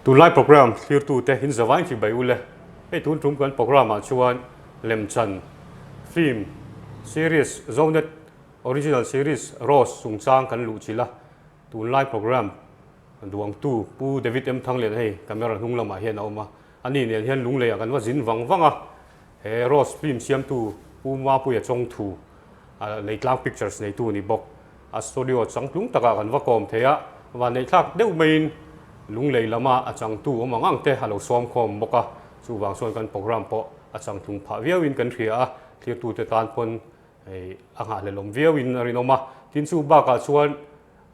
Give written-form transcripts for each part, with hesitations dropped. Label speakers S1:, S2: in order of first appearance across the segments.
S1: Tunlai program thlirtute in zavain chi bai ule. Hei tun tum kan program ah chuan lemchan film series Zonet original series Rose chungchang kan luh chilh a. Tunlai program duangtu Pu David M Thanglian hei camera hnung lamah hian a awm a. Ani nen hian Lungleiah kan va zin vang vang a. He Rose film siamtu Pu Mapuia Chawngthu Leitlang Pictures neitu ni bawk. A studio changtlung takah kan va kawm thei a, vanneihthlak deuh maiin Lunglei lama a changtu awm ang ang te a lo sawm khawm bawk a, chuvang chuan kan program pawh a changtlung phah viauin kan hria a, thirtute tan pawn a nghahhlelawm viauin a rinawm a. Tin chu bakah chuan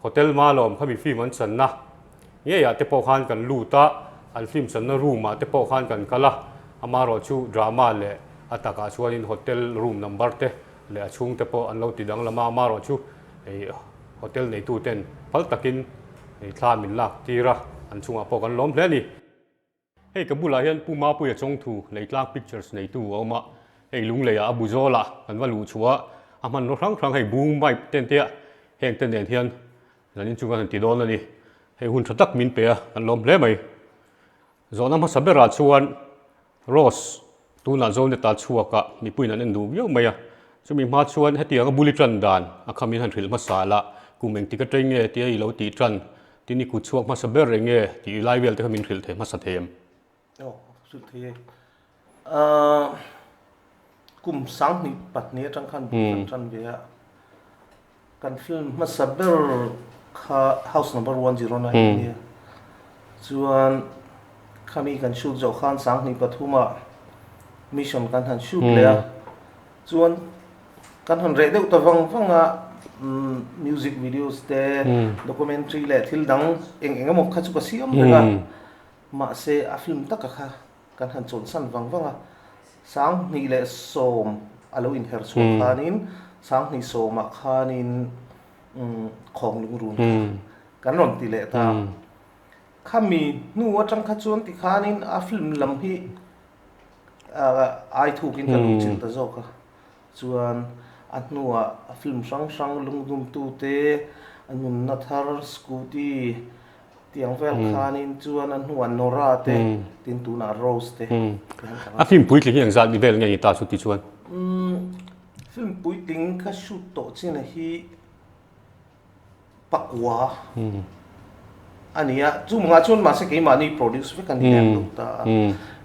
S1: Hotel Malawm khami film an channa ngeiah te pawh khan kan lut a, an film channa room ah te pawh khan kan kal a, amaherawh chu drama leh a takah chuanin hotel room number te leh a chhungte pawh an lo ti danglam a, amaherawh chu hei hotel neitu ten phal takin hei thla min lak tir a, an chungah pawh kan lawm hle a ni. Hei ka bulah hian Pu Mapuia Chawngthu Leitlang Pictures neitu a awm a, hei Lungleiah a bu zawlah kan va luh chhuah a, a hmanraw hrang hrang hei bung mic te an tia, heng te nen hian zanin chu kan han ti dawn a ni. Hei hun tha tak min pe a, kan lawm hle mai. Zawhna hmasa berah chuan Rose tunah Zoneta chhuakah mipuiin an en duh viau mai a, chumi hma chuan hetianga buli tan dan a kham in han hrilh hmasa la, kum engtik atang nge tia i lo tih tan, tin i kut chhuak hmasa ber eng nge tih lai vel te kha min hrilh thei hmasa thei em?
S2: Aw, hrilh thei e. Kum 2002 atang khan bul kan tan ve a, Kan film hmasa ber kha house number 109 a nia. Chuan khami kan shoot zawh khan 2003 ah mission kan han shoot leh a. Chuan kan han reh deuh ta vang vang a, music videos te, documentary leh thil dang eng eng emaw kha chu ka siam reng a. Mahse a film taka kha kan han chawnsan vang vang a. 2010 a lo inher chhuah khanin 2010 ah khanin khawng lungrun kha kan rawn ti leh ta. Khami hnu atang kha chuan ti khanin a film lam hi ai thukin ka luh chilh ta zawk a. Chuan a hnuah a film hrang hrang lungdumtute, a nunna thar, scooty, Tiang vel khanin chuan a hnuah Nora te tin tunah Rose te tiang ka
S1: A film puitling hi engzat ni vel nge ni ta chu ti chuan?
S2: Film puitling ka shoot tawh chin hi pakua a ni a, chu mangah chuan mahse keimahni produce vek a ni lem lo ta a,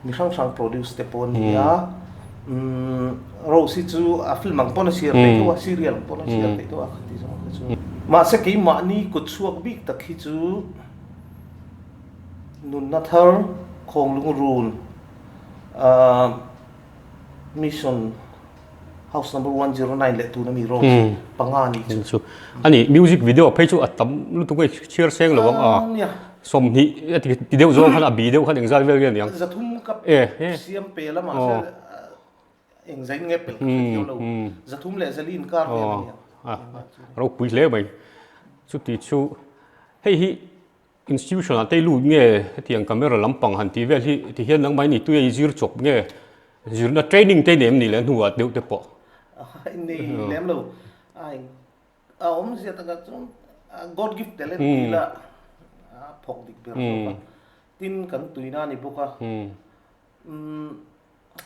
S2: mi hrang hrang produce te pawh a ni a, Rose hi chu a film ang pawn a siar thei tho a, serial ang pawn a siar thei tho a khati zawng kha chu. Mahse keimahni kut chhuak bik tak hi chu nunna thar Khawnglung Run Mission House Number 109 leh tuna mi Rose panga ni
S1: chu. A ni, music video phei chu a tam lutuk nge chhiar seng lo ang a, 20 a ti deuh zawng khan a bi deuh khan engzat vel nge niang.
S2: 300 ka siam pel a mahse Engzain nge pel ka hre thiam lo. 304 inkar vel a nia.
S1: Ropui hle mai. Chuti chu hei hi institution ah te lut nge hetiang camera lampang han tih vel hi ti hian nangmah in i tui a i zir chawp nge zirna training te nei em ni leh hnuah deuh te pawh.
S2: Nei lem lo. A awmzia takah chuan God gift talent tih ila a phawk dik ber zawk a. Tin kan tuina a ni bawk a.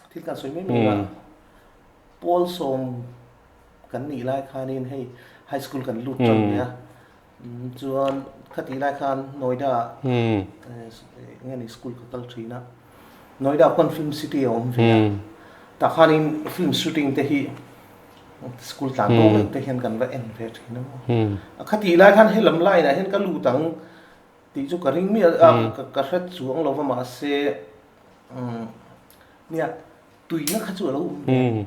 S2: Thil kan sawi mai mai a, pawl sawm kan nih lai khanin hei high school kan lut tan mai a, chuan khatih lai khan Noida eng nge school ka kal thin a, Noida khuan film city a awm ve a, tah khanin film shooting te hi school tlan bo reng te hian kan va en ve thin a maw. Khatih lai khan helam line ah hian ka lut ang tih chu ka ring miah a, ka hre chuang lo va mahse Nia, tuina kha chu a lo awm ve.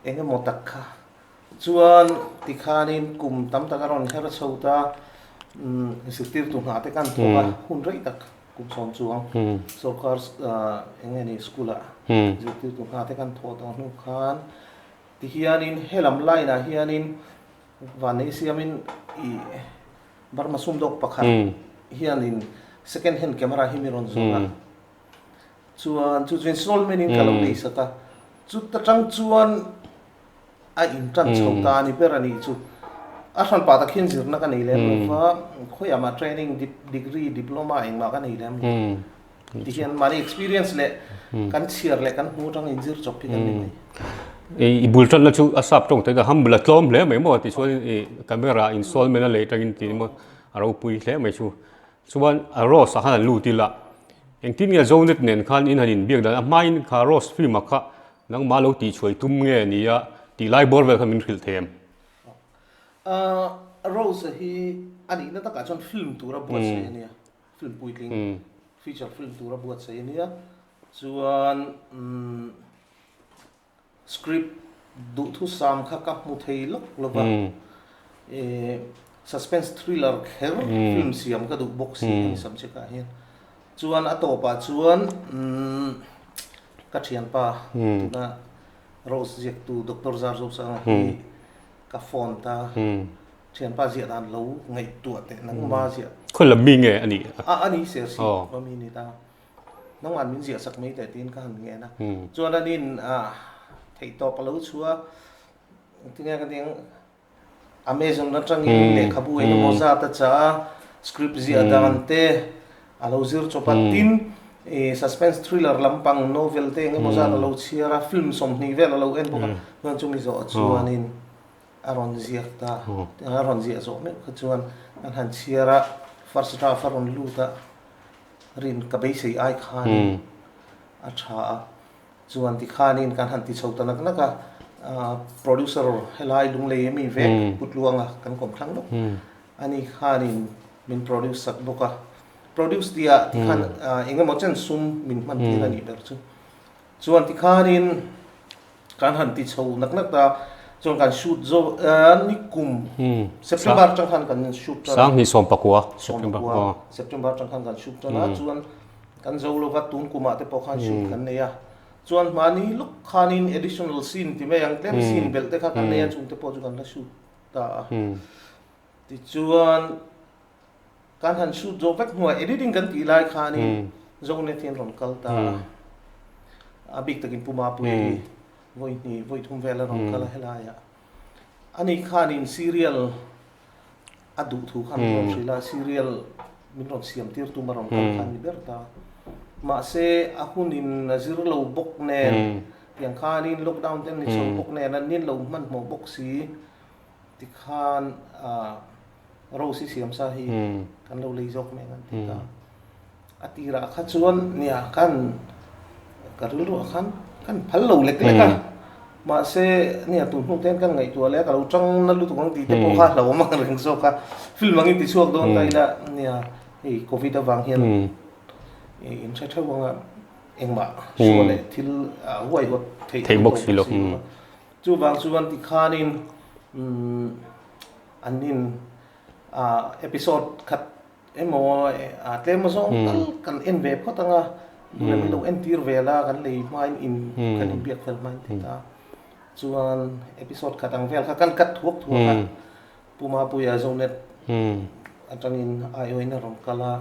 S2: Eng emaw tak kha. Chuan tikhanin kum tam tak a rawn her chho ta, zirtirtu hna te kan thawk a, hun rei tak kum sawm chuang sorkar eng nge ni school ah zirtirtu hna te kan thawh tawh hnu khan tihianin helam line ah hianin Vanneih siamin i Burma sumdawk pakhat hianin second hand camera hi mi rawn zawrh a, chuan chu chu installment in ka lo nei sak a, chuta tang chuan a in tan chho ta a ni ber a nih chu. A hran pa tak hian zirna ka nei lem lo va, khawiah mah training, degree, diploma engmah ka nei lem lo. Tihian mahni experience leh kan chhiar leh kan hmu atang inzir chawp hi kan ni mai.
S1: I bul tanna chu a sap tawng takin a humble a tlawm hle mai maw tichuan i camera installment a lei atangin tih maw a ropui hle mai chu. Chuan a Rose ah khan an lut ila engtin nge Zonet nen khan in han inbiak dan a hmain kha Rose film ah kha nangmah lo tihchhuai tum nge nia tih lai bawr vel kha min hrilh thei em?
S2: Rose hi a nihna takah chuan film tura buatsaih a nia. Film puitling feature film tura buatsaih a nia. Chuan script duhthusam kha ka hmu thei lawk lo va. Suspense thriller kher film siam ka duh bawk si hemi subject ah hian. Chuan a tawpah chuan ka thianpa tuna Rose ziaktu Doctor Zarzosanga hi ka phone ta. Thianpa ziah dan lo ngaihtuah teh nangma ziah.
S1: Khawi lam mi nge a nih?
S2: A a ni ser si va mi ni ta. Nangman min ziah sak mai teh tiin ka han ngen a. Chuan anin a theihtawp a lo chhuah a, tinge ka ning Amazon atangin lehkhabu eng emaw zat a chah a, script ziah dan te a lo zir chawp a, tin suspense thriller lampang novel te eng emaw zat a lo chhiar a, film 20 vel a lo en bawk a, chuan chumi zawh chuanin a rawn ziak ta, a rawn ziah zawh meuh kha chuan an han chhiar a, first draft a rawn lut a, rin ka beisei ai khanin a tha a, chuan tikhanin kan han ti chho ta nak nak a, producer helai Lunglei ami vek Pu Tluanga kan kawm thlang lawk, ani khanin min produce sak bawk a, produce tihah tikhan eng emaw chen sum min hman tir a nih ber chu, chuan tikhanin. Kan han ti chho nak nak ta chuan kan shoot zo ni kum September atang khan kan shoot tan a.
S1: 2019 September.
S2: September atang khan kan shoot tan a chuan kan zo lova tun kumah te pawh khan shoot kan nei a. Chuan hmani lawk khanin additional scene ti mai ang tlem scene belh te kha kan nei a chung te pawh chu kan la shoot ta a. Tichuan Kan han shoot zawh vek hnuah editing kan tih lai khanin Zonet hi an rawn kal ta a, a bik takin Pu Mapuia hi vawi hnih vawi thum vel a rawn kal a helaiah. Ani khanin serial a duh thu kha min rawn hrilh a, serial min rawn siam tir tum a rawn kal kha a ni ber ta. Mahse a hunin a zir lo bawk nen, tiang khanin lockdown te an ni chho bawk nen, an nin lo hmanhmawh bawk si tikhan ah Rose i siam sa hi kan lo lei zawk mai ang an ti ta. A tirah kha chuan nia kan ka rilruah khan kan phal lo lek lek a. Mahse nia tun hnu ten kan ngaihtuah leh a ka lo tang na lutuk ang tih te pawh kha hlauhawm ang reng zawk a. Film angin ti chhuak dawn ta ila nia hei covid avang hian in hre theuh anga engmah sual leh thil huaihawt theih
S1: bawk si lo.
S2: Chuvang chuan tikhanin An in episode khat emaw tlem azawng tal kan en ve phawt anga duhna min lo entir ve la kan lei hmain in kan inbiak fel hmain ti ta chuan episode khat ang vel kha kan cut thuak thuak a Pu Mapuia Zonet atangin aiawin a rawn kal a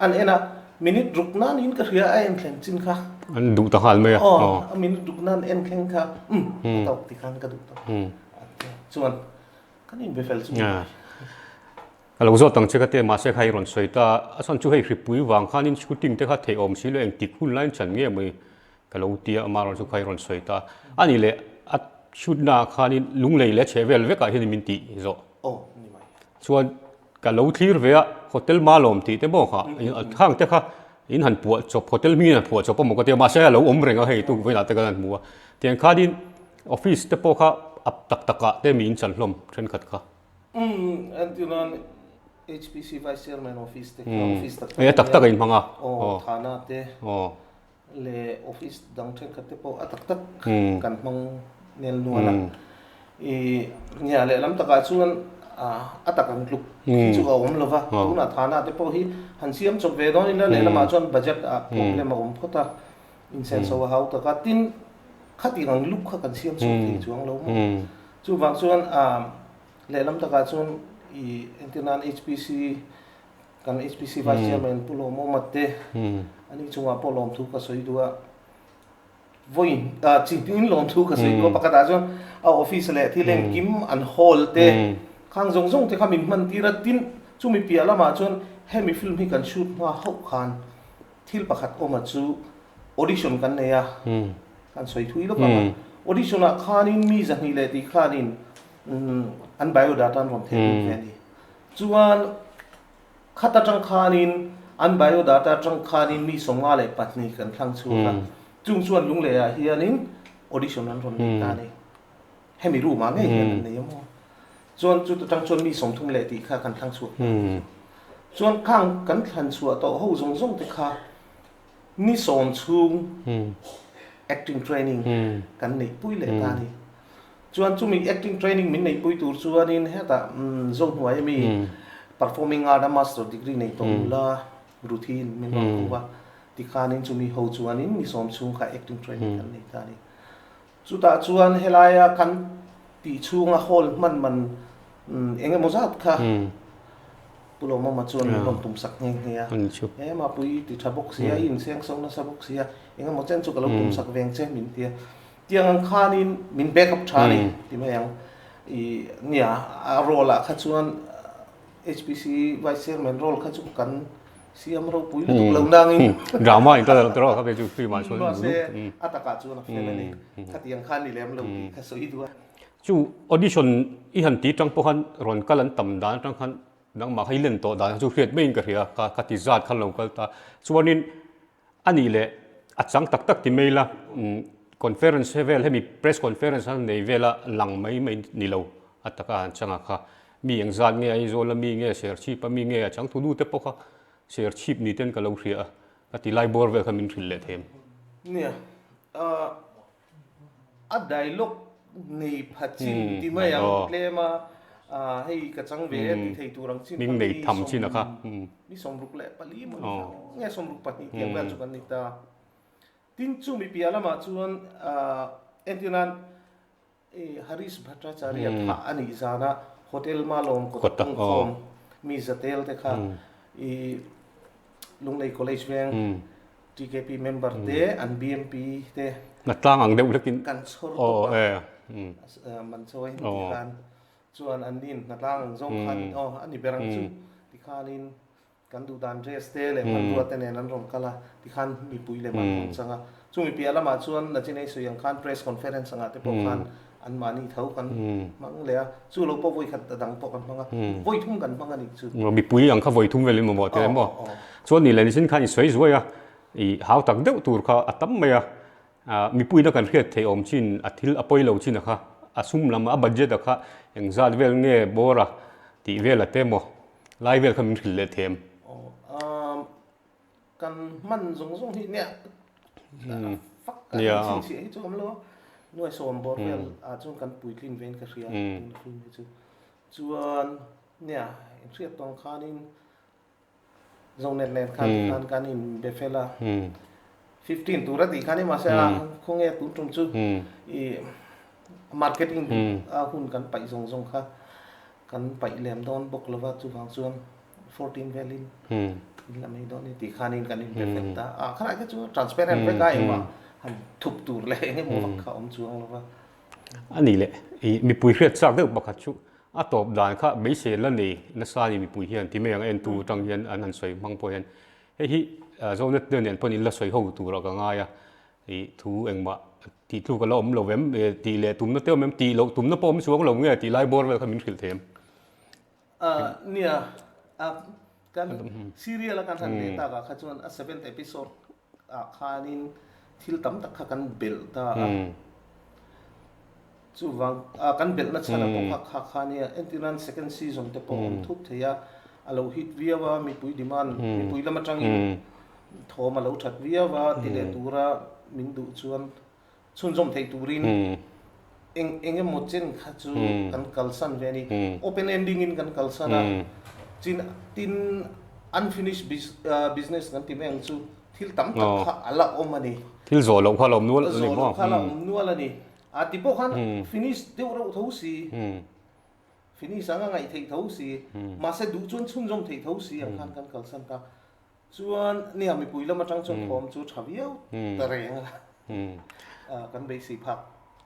S2: an en a minute ruk nan in ka hria a en thleng chin kha
S1: an duh ta nghal mai a
S2: aw a minute ruk nan en thleng kha um a tawk ti khan ka duh ta Chuan kan inbe fel chu.
S1: Ka lo zawt ang che ka ti a, mahse kha i rawn sawi ta a, a chhan chu hei hripui vang khanin shooting te kha theih awm si lo engtik hun laiin chan nge maw ka lo ti a, amah erawh chu kha i rawn sawi ta a ni leh a shoot na ah khanin lunglei leh chheh vel vekah hian min tih zawh.
S2: Aw ni mai.
S1: Chuan ka lo thlir ve a, hotel Malawm tih te maw kha khang te kha in han puah chawp hotel hmingin han phuah chawp a maw ka ti a, mahse a lo awm reng a hei tukvawiinah te kan han hmu a, tiang khanin Office te pawh kha a tak tak ah te mi in chan hlawm thenkhat kha.
S2: Umm entirnan HPC Vice Chairman office te kha office tak
S1: tak a tak tak a in hmang a.
S2: Aw Thana te leh office dang thenkhat te pawh a tak tak kan hmang nel nual a. I nia lehlam takah chuan a tak ang tluk hi chu a awm lo va. Tunah Thana te pawh hi han siam chawp ve dawn ila lehlamah chuan budget ah problem a awm phawt a. Insenso a hau tak a, tin khatiang ang luk kha kan siam chhuak thei chuang lo maw? Chuvang chuan lehlam takah chuan i entir nan HPC kan HPC Vice Chairman Pu Lawmawma te ani chungah pawh lawmthu ka sawi duh a, vawiin chi hmingin lawmthu ka sawi duh a, pakhatah chuan a office leh thil engkim an hall te. Khang zawng zawng te kha min hman tir a, tin chumi piah lamah chuan hemi film hi kan shoot hma hauh khan thil pakhat awma chu audition kan nei a, kan sawi thui lawk ang a, audition ah khanin mi 200 leh tih khanin an biodata an rawn theh lut ve a ni. Chuan khat atang khanin an biodata atang khanin mi 54 kan thlang chhuak a, chung chuan Lunglei ah hianin audition an rawn nei ta a ni. Hemi room ah ngei hian an nei a maw? Chuan chuta tang chuan mi 30 leh tih kha kan thlang chhuak ta a ni. Chuan khang kan thlan chhuah tawh ho zawng zawng te kha ni 10 chhung acting training kan neihpui leh ta a ni. Chuan chumi acting training min neihpui tur chuanin hetah Zohnuai ami performing art a master degree nei tawh nula Ruthin min rawn ko a, tikhanin chumi ho chuanin ni 10 chhung kha acting training kan nei ta a ni. Chutah chuan helaia kan tih chhunga hall hman man eng emaw zat kha Pu Lawmawma chuan min rawn tum sak nghe nghe a. He Mapui ti tha bawk sia, i inseng so nasa bawk sia, eng emaw chen chu ka lo tum sak veng che min ti a. Tiang ang khanin min back up tha a ni ti mai ang. I nia a role ah kha chuan HPC Vice Chairman role kha chu kan Siam ropui lutuk lo nangin.
S1: Drama in ka lo tawh kha ve chu film ah chuan.
S2: Mahse a takah chuan a fel a ni. Khatiang khan ni lem lo tih kha sawi duh a.
S1: Chu audition i han ti tang pawh khan rawn kal an tam dan atang khan nangmah kha i len tawh dan kha chu hriat maiin ka hria ka ka ti zat khan lo kal ta. Chuanin a nih leh a chang tak tak ti mai la conference he vel hemi press conference han nei vela lang mai mai ni lo a taka han changa kha. Mi eng zat nge Aizawl a mi nge Serchhip a mi nge a changtu nu te pawh kha Serchhip ni ten ka lo hria a, ka ti lai bawr vel kha min hrilh leh them.
S2: Nia, a dialogue nei pha chin ti mai ang tlem a, hei ka chang ve e ti thei tur ang chin
S1: kha mi tham chin a kha.
S2: Mi 64 maw ni kha nge 62 tiang vel chu kan ni ta. Tin chumi piah lamah chuan entirnan Harish Bhattacharya thah a nih zana Hotel Malawm kawt pungkhawm mi zatel te kha i Lunglei College veng TKP member te an BMP te
S1: Na tlang ang deuh hlekin
S2: kan chhawr tawp a man chawi hi ti khan chuan an nin hna tlang ang zawng khan aw a ni ber ang chu tikhanin Kan duh dan dress te leh hmanrua te nen an rawn kal a, tikhan mipui lem an rawn chang a. Chu mipia lamah chuan Nachinei sawi ang khan press conference angah te pawh khan anmahni tho kan hmang leh a, chu lo pawh vawi khat a dang pawh kan hmang a, vawi thum kan hmang a nih chu.
S1: Mipui ang kha vawi thum velin mamawh teh maw? Chuan ni leh nichin khan i sawi zuai a, i hau tak deuh tur kha a tam mai a, mipuina kan hriat theih awm chin a thil a pawi lo chin a kha, a sum lam a budget a kha engzat vel nge bawr a tih vel a te maw? Lai vel kha min hrilh leh them.
S2: Aw, kan hman zawng zawng hi nia fak kan chhinchhiah hi chu awm lo a, nuai sawm bawr vel ah chuan kan puitlin vein ka hria tuna film hi chu. Chuan nia inhriat tawng khanin Zonet nen khan tikhan kan inbe fel a, 15 tur a tih khan i mahse a khawnge tun tum chu i marketing a hun kan paih zawng zawng kha kan paih lem dawn bawk lova chuvang chuan 14 velin in la mai dawn ni tih khanin kan inbe fel ta a, khalai kha chu transparent vek a engmah han thup tur leh eng emaw vak kha awm chuang lova.
S1: A nih leh i mipui hriat chak deuh pakhat chu a tawp dan kha beisei la nei nasa a ni mipui hian ti mai ang a entu atang hian an han sawi hmang pawh hian hei hi Zonet te nen pawhin in la sawi ho turah ka ngai a i thu engmah tih tluk a la awm lo em tih leh tumna te awm em tih loh tumna pawh awm chuang lo nge tih lai bawr vel kha min hrilh thei em?
S2: Nia, kan serial a kan han leh takah kha chuan a seventh episode ah khanin thil tam tak kha kan belh ta a, chuvang kan belhna chhan a pawh kha kha kha nia entirnan second season te pawh awm thup thei a, a lo hit viau a mipui demand mipui lam atangin thawm a lo that viau a ti leh tura min duh chuan chhunzawm theih turin eng eng emaw chen kha chu kan kalsan ve a ni. Open ending in kan kalsan a, chin tin unfinished business kan ti mai ang chu thil tam tak kha a la awm a ni.
S1: Thil zawh loh kha a la awm nual a ni
S2: maw? Zawh loh kha a la awm nual a ni. A ti pawh khan finish deuh reuh tho si, finish anga ngaih theih tho si, mahse duh chuan chhunzawm theih tho si ang khan kan kalsan ta. Chuan nia mipui lam atang chuan thawm chu tha viau ta reng a, kan beisei phak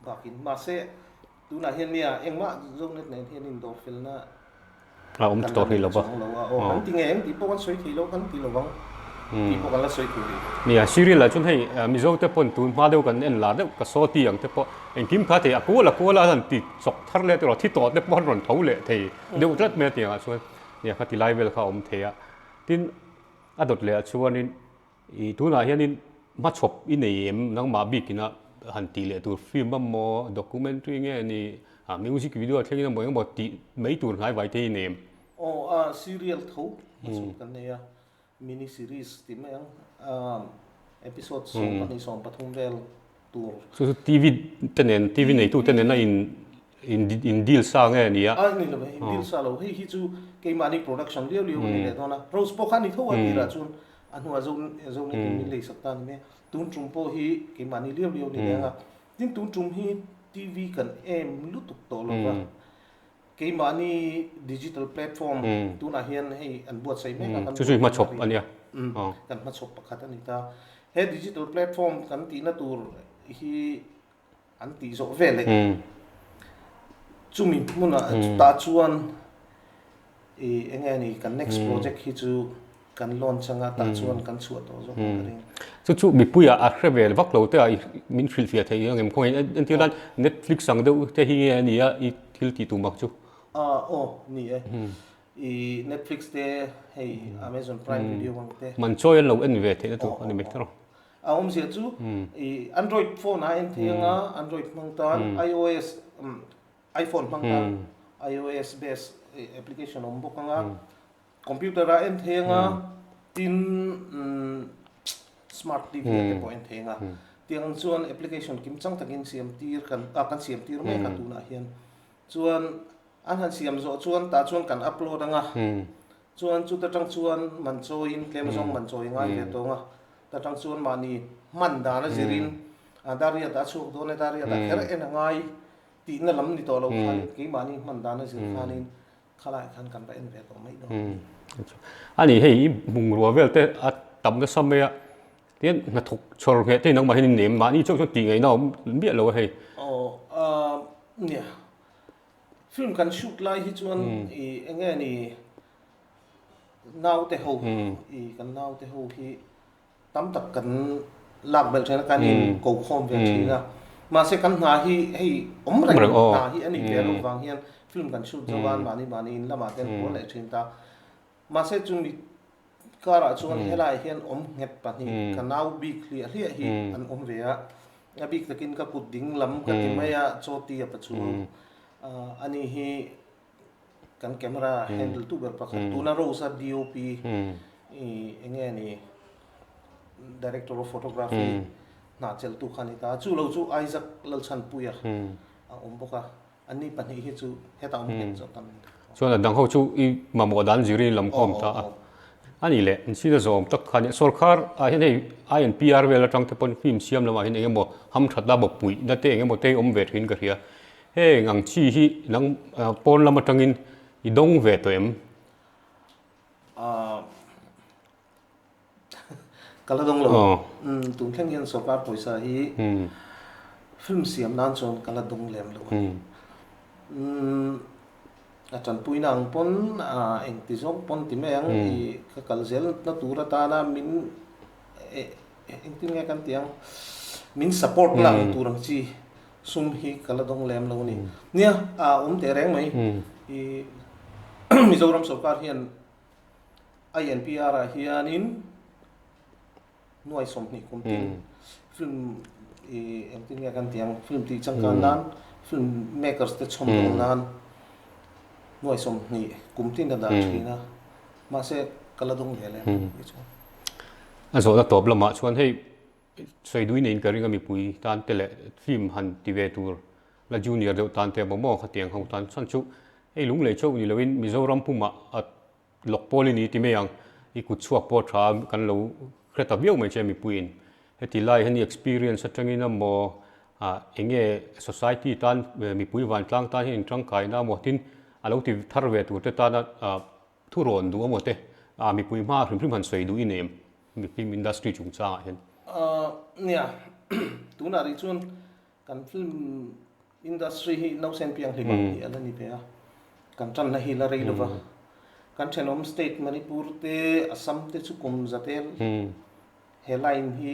S2: bakin. Mahse tunah hian nia engmah Zonet nen hian indawr felna.
S1: A awm
S2: kan la
S1: tawh
S2: nei
S1: lo va.
S2: chuang lo a, aw kan ti nge eng tih pawh kan sawi thei lo, kan ti lo vang tih pawh kan la sawi thei rih lo.
S1: Nia, serial ah chuan hei Mizo te pawn tun hma deuh kan en lar deuh ka saw ti ang te pawh engkim kha thei a kual a kual a han ti chawk thar leh te erawh thi tawh te pawh an rawn tho leh thei deuh tlat mai a tiang ah chuan nia kha ti lai vel kha a awm thei a. Tin, a dawt leh ah chuanin I tunah hianin hmachhawp i nei em? Nangmah bikin a han tih leh tur film emaw, documentary nge ni, music video thlengin emaw engemaw tih mai tur hnai vai te i nei em?
S2: Aw, a serial tho hmachhawp kan nei a, mini series tih mai ang, episode 12, 13 vel tur.
S1: Chu chu TV te nen, TV neitu te nen a in in deal sa nge ni a?
S2: A ni lo, in deal sa lo. Hei hi chu keimahni production liau liau a ni leh dawn a. Rose pawh kha a ni tho a tirah chuan a hnuah zo zo ni tin min lei sak ta a ni mai a. Tun tum pawh hi keimahni liau liau a ni leh ang a. Tin tun tum hi TV kan em lutuk tawh lo va. Keimahni digital platform tunah hian hei an buatsaih mek a kan
S1: Chu chu hmachhawp a nia.
S2: Kan hmachhawp pakhat a ni ta. He digital platform kan tihna tur hi an tih zawh vel leh chumi hmunah chutah chuan i eng nge ni kan next project hi chu kan launch anga tah chuan kan chhuah tawh zawk ang ka ring.
S1: Chu chu mipuia a hre vel vak lo te a min hrilhfiah theih ang em khawngaih entir nan Netflix ang deuh te hi nge a nia i thil tih tum ang chu.
S2: Aw ni e i Netflix te hei Amazon Prime Video ang te.
S1: Man chawi an lo en ve theihna tur a ni mai tawh.
S2: A awmzia chu i Android phone a en thei anga Android hmang tan iOS iPhone hmang tan iOS based application a awm bawk anga computer a en thei anga tin smart TV ah te pawh en thei anga tiang chuan application kim chang takin siam tir kan a kan siam tir mek a tunah hian chuan an han siam zawh chuan tah chuan kan upload anga Chuan chuta tang chuan man chawiin tlem zawng man chawi ngai ve tawng a, ta tang chuan mahni hman dan a zirin Dariat a chhuak dawn e, Dariat ah kher en a ngai tihna lam ni tawh lo khanin keimahni hman dan a zir khanin khalaiah khan kan va en ve tawh mai dawn a ni.
S1: A ni hei i bungrua vel te a tam nasa mai a, tian hnathawk chhawr ngheh te nangmah hian in nem mahni chauh chuan tih ngaihna a awm miah lo a hei.
S2: Aw nia Film kan shoot lai hi chuan i enge ni naute ho i kan naute ho hi tam tak kan lak belh thin a kan in ko khawm ve thin a mahse kan hna hi hei awm reng hna hi a nih ve loh vang hian film kan shoot zo a mahni mahni in lamah te an haw leh thin ta mahse chumi Karah chuan helaiah hian awm nghet pahnih ka nau bik hliah hliah hi an awm ve a, a bik takin ka kut ding lam ka ti mai a, chaw ti a pachu ani hi kan camera handle tu ber pakhat tuna Rose a DOP i enge ni Director of Photography hna cheltu kha a ni ta a, chu lo chu Isaac Lalchhanpuia a awm bawk a. Anni pahnih hi chu hetah awm nghet zawk an ni.
S1: Chuan a dang ho chu i mamawh dan zirin lam khawm ta a. A nih leh, inchhir a zawm tak kha nia. Sawrkhar ah hian hei INPR vel atang te pawn film siam lamah hian eng emaw hamthatna bawkpuihna te eng emaw te awm ve thin ka hria. Heng ang chi hi nang pawn lam atangin i dawng ve tawh em?
S2: Ka la dawng lo. Tun thleng hian sawrkar pawisa hi film siam nan chuan ka la dawng lem lo a ni. A tanpuina ang pawn engti zawng pawn ti mai ang i ka kal zel na tur atana min engtin nge kan tih ang min support na ang tur ang chi sum hi ka la dawng lem lo a ni. Nia a awm teh reng mai i Mizoram sawrkar hian INPR ah hianin nuai 20 kum tin film i engtin nge kan tih ang film tih changkan nan film makers te chhawm dawn nan nuai 20 kum tin a dah thin a mahse ka la dawng ve lem lo chuan.
S1: A zawhna tawp lamah chuan hei sawi dui neiin ka ring a mipui tan te leh film han ti ve tur la junior deuh tan te emaw maw khatiang ho tan chuan chu hei lunglei chauh ni loin Mizoram pumah a lawk pawl i ni ti mai ang i kut chhuak pawh tha kan lo hre ta viau mai che mipuiin heti lai hian i experience atangin emaw ah enge society tan mipui vantlang tan hian intangkaina emaw tin a lo ti thar ve tur te tana ah thu rawn duh emaw te ah mipui hma hrim hrim han sawi duh i nei em film industry chungchangah hian.
S2: Nia tunah rih chuan Kan film industry hi nausen piang hlim ang hi a la ni ve a, kan tanna hi la rei lova. Kan thenawm state Manipur te, Assam te chu kum za tel he line hi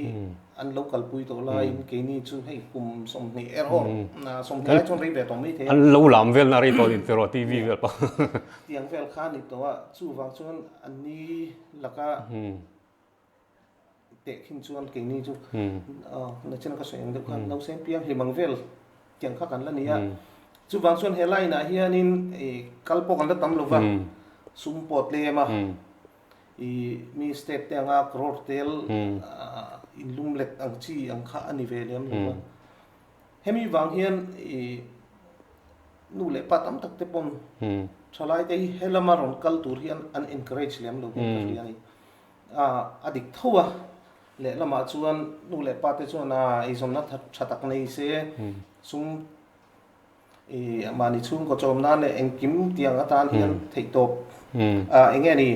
S2: an lo kalpui tawh laiin keini chu hei kum 20 erawh 20 ai chuan rei ve tawh mai thei a.
S1: An lo lam vel na rei tawh in tiraw TV vel pawh.
S2: Tiang vel kha a ni tawh a, chuvang chuan anni laka tehkhin chuan keini chu nachina ka sawi ang deuh khan nauseng piang hlim ang vel tiang kha kan la ni a. Chuvang chuan he line ah hianin kal pawh kan la tam lo va, sum pawh tlem a, i mi state te anga crore tel inlum let ang chi ang kha a ni ve lem lo va. Hemi vang hian i nu leh pa tam tak te pawn thalai te hi helama rawn kal tur hian an encourage lem lo hian ka hria a ni. A dik tho a, lehlamah chuan nu leh pa te chuan a eizawnna tha tak nei se, sum i mahni chhungkaw chawm nan leh engkim tiang atan hian theihtawp eng nge ni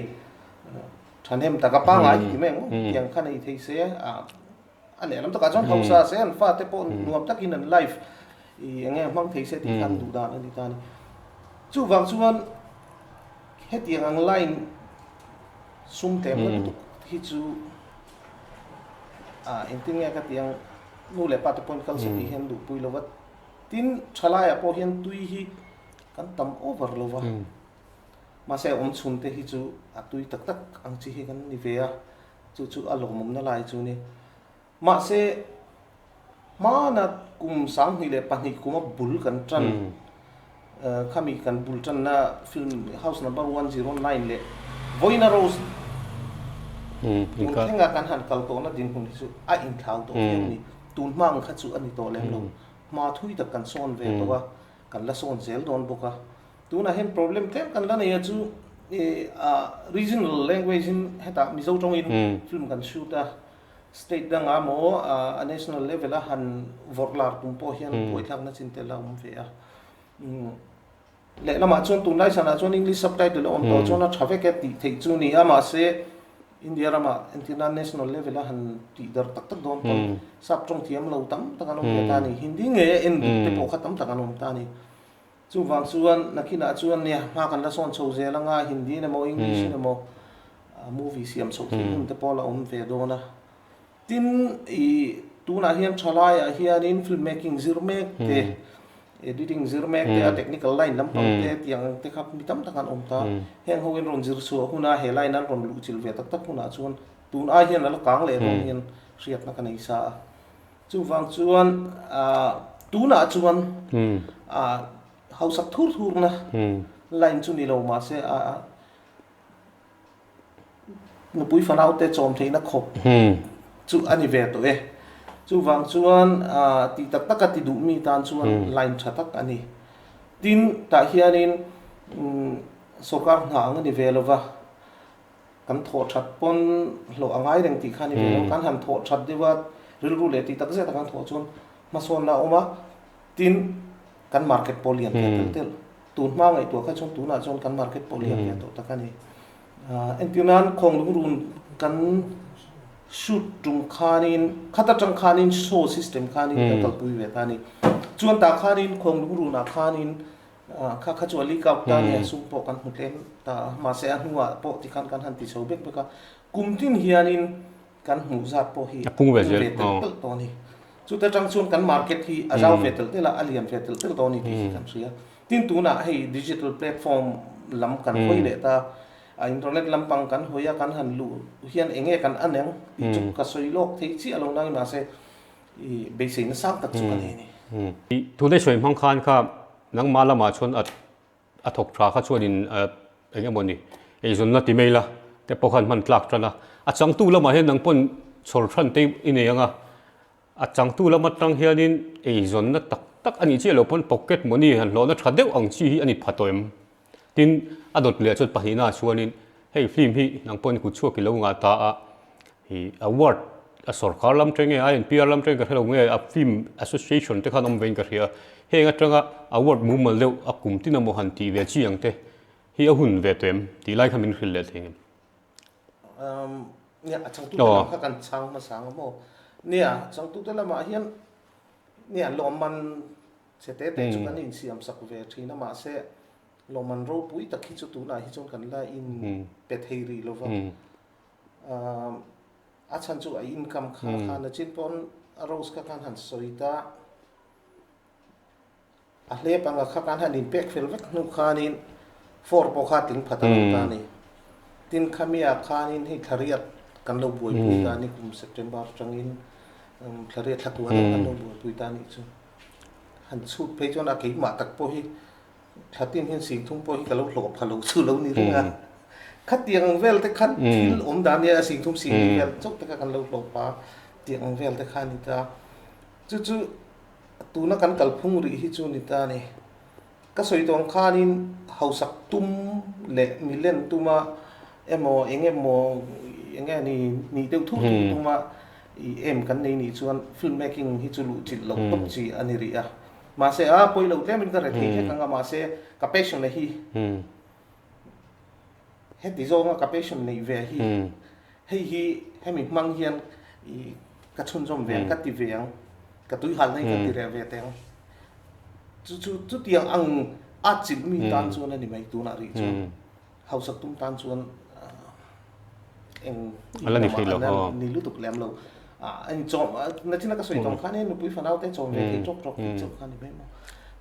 S2: thahnem taka pangngai ti mai ang tiang kha nei thei se a lehlam takah chuan hausa se an fate pawh nuam takin an life i eng nge hmang thei se tih khan duh dan a ni ta a ni. Chuvang chuan hetiang ang line sum tlem na lutuk hi chu engtin nge ka tih ang nu leh pa te pawhin kal se tih hian duhpui lo va. Tin, thalaiah pawh hian tui hi kan tam over lo va, mahse awm chhun te hi chu a tui tak tak ang chi hi kan ni ve a, chu chu a lawmawmna lai chu ni. Mahse, hmana kum 2002 kuma bul kan tan, khami kan bul tanna film House Number 109 leh Vawiina Rose tun thlenga kan han kal tawhna dinhmun hi chu a inthlau tawh viau a ni. Tun hma ang kha chu a ni tawh lem lo. Hma thui tak kan sawn ve tawh a, kan la sawn zel dawn bawk a. Tunah hian problem tlem kan la nei a chu regional language in hetah Mizo tawngin film kan shoot a, state dangah maw a national level a han vawrh lar tum pawh hian buaithlakna chin tel a awm ve a. Lehlamah chuan tunlai sanah chuan English subtitle a awm tawh chuan a tha vek e tih theih chu ni a, mahse India ramah entirna national level a han tih dar tak tak dawn pawn sap tawng thiam lo tam tak an awm ve ta a ni. Hindi ngei a en duh te pawh kha tam tak an awm ta a ni. Chuvang chuan nakinah chuan nia hma kan la sawn chho zel anga Hindi in emaw English in emaw movie siam chhoh theih hun te pawh la awm ve dawn a. Tin, i tunah hian thalaiah hianin film making zir mek te, editing zir mek te, a technical line lampang te tiang te kha mi tam tak an awm ta. Heng ho in rawn zir chhuah huna he line an rawn luh chilh ve tak tak hunah chuan tun ai hian a la kang leh dawn hian hriatna ka nei sa a. Chuvang chuan tunah chuan hausak thur thurna line chu ni lo mahse a Nupui fanaute chawm theihna khawp chu a ni ve tawh e. Chuvang chuan tih tak taka ti duh mi tan chuan line tha tak a ni. Tin, tah hianin sawrkar hna ang a ni ve lo va, kan thawh that pawn hlawh a ngai reng tih kha a ni ve lo. Kan han thawh that deuh a, rilru leh tih tak zet a kan thawh chuan hmasawnna a awm a. Tin, kan market pawh lian ve tel tel. Tun hma ngaihtuah kha chuan tunah chuan kan market pawh lian ve tawh tak a ni. Entir nan Khawnglungrun kan shoot tum khanin khat atang khanin show system khanin kan kalpui ve ta a ni. Chuan tah khanin Khawnglungrunah khanin kha kha chu a leak out ta a ni a, sum pawh kan hmu tlem ta a, mahse a hnuah pawh tikhan kan han ti chho bek bek a. Kum tin hianin kan hmuh zat pawh hi a pung ve telh telh tawh a ni. Chuta tang chuan kan market hi a zau ve telh telh a, a lian ve telh telh tawh a ni tih hi kan hria. Tin tunah hei digital platform lam kan hawi leh ta, a internet lampang kan hawi a, kan han luh hian eng nge kan an ang tih chu ka sawi lawk thei chiah lo nangin mahse i beiseina sang tak chu ka nei a ni.
S1: Tunlai sawi hmang khan kha nangmah lamah chuan a A thawk tha kha chuanin eng emaw ni eizawnna ti mai la te pawh khan hman tlak tan a, a changtu lamah hian nang pawn chhawr than te i nei ang a, a changtu lam atang hianin eizawnna tak tak a nih chiah loh pawn pocket money han hlawhna tha deuh ang chi hi a ni pha tawh em? Tin, a dawt leh chuan pahnihna ah chuanin hei film hi nang pawn kut chhuak i lo ngah ta a, hi award a sorkar lam teng nge INPR lam teng ka hrelo nge a film association te khan awm vein ka hria heng atanga award mumal deuh a kum tin emaw han tih ve chi ang te hi a hun ve tawh em tih lai kha min hrilh leh thei ngem.
S2: Nia a changtu te lam kha kan chhang hmasa ang maw nia changtu te lamah hian nia lawmman chhe te te chu kan insiam sak ve thin a mahse. Lawmman ropui tak hi chu tunah hi chuan kan la in pe thei rih lo va. A chhan chu a income kha khan a chin pawn a rose kha khan han sawi ta. A hlep anga kha khan han inpek fel vek hnu khanin form pawh kha tling phat a lo ta a ni. Tin, khamiah khanin hei thlariat kan lo buaipui ta a ni, kum September atangin thlariat thla kual kan lo buaipui ta a nih chu. Han chhut phei chuan a keimah tak pawh hi thla tin hian singthum pawh hi ka lo hlawh pha lo chu lo ni reng a. Khatiang ang vel te khan thil awm dan nia singthum singli vel chauh te kha kan lo hlawh pha tiang ang vel te kha a ni ta. Chu chu Tuna kan kalphung rih hi chu ni ta a ni. Ka sawi tawng khanin hausak tum leh milen tuma emaw eng emaw eng nge ni nih deuh thur thur tuma i em kan nei nih chuan film making hi chu luh chilh loh tawp chi a ni rih a. Mahse a pawi lo tlemin ka rethei hlek ang a mahse ka passion a hi heti zawnga ka passion neih ve hi hei hi hemi hmang hian i ka chhunzawm ve ang ka ti ve ang ka tuihalna hi ka ti reh ve teh ang chu chu chutiang ang a chilh mi tan chuan a ni mai tunah rih chuan hausak tum tan chuan eng
S1: ala ni thei lo
S2: ni lutuk lem lo a in chawm nachina ka sawi tawng khan e nupui fanau te chawm ve thei tawk tawk tih chauh kha ni mai maw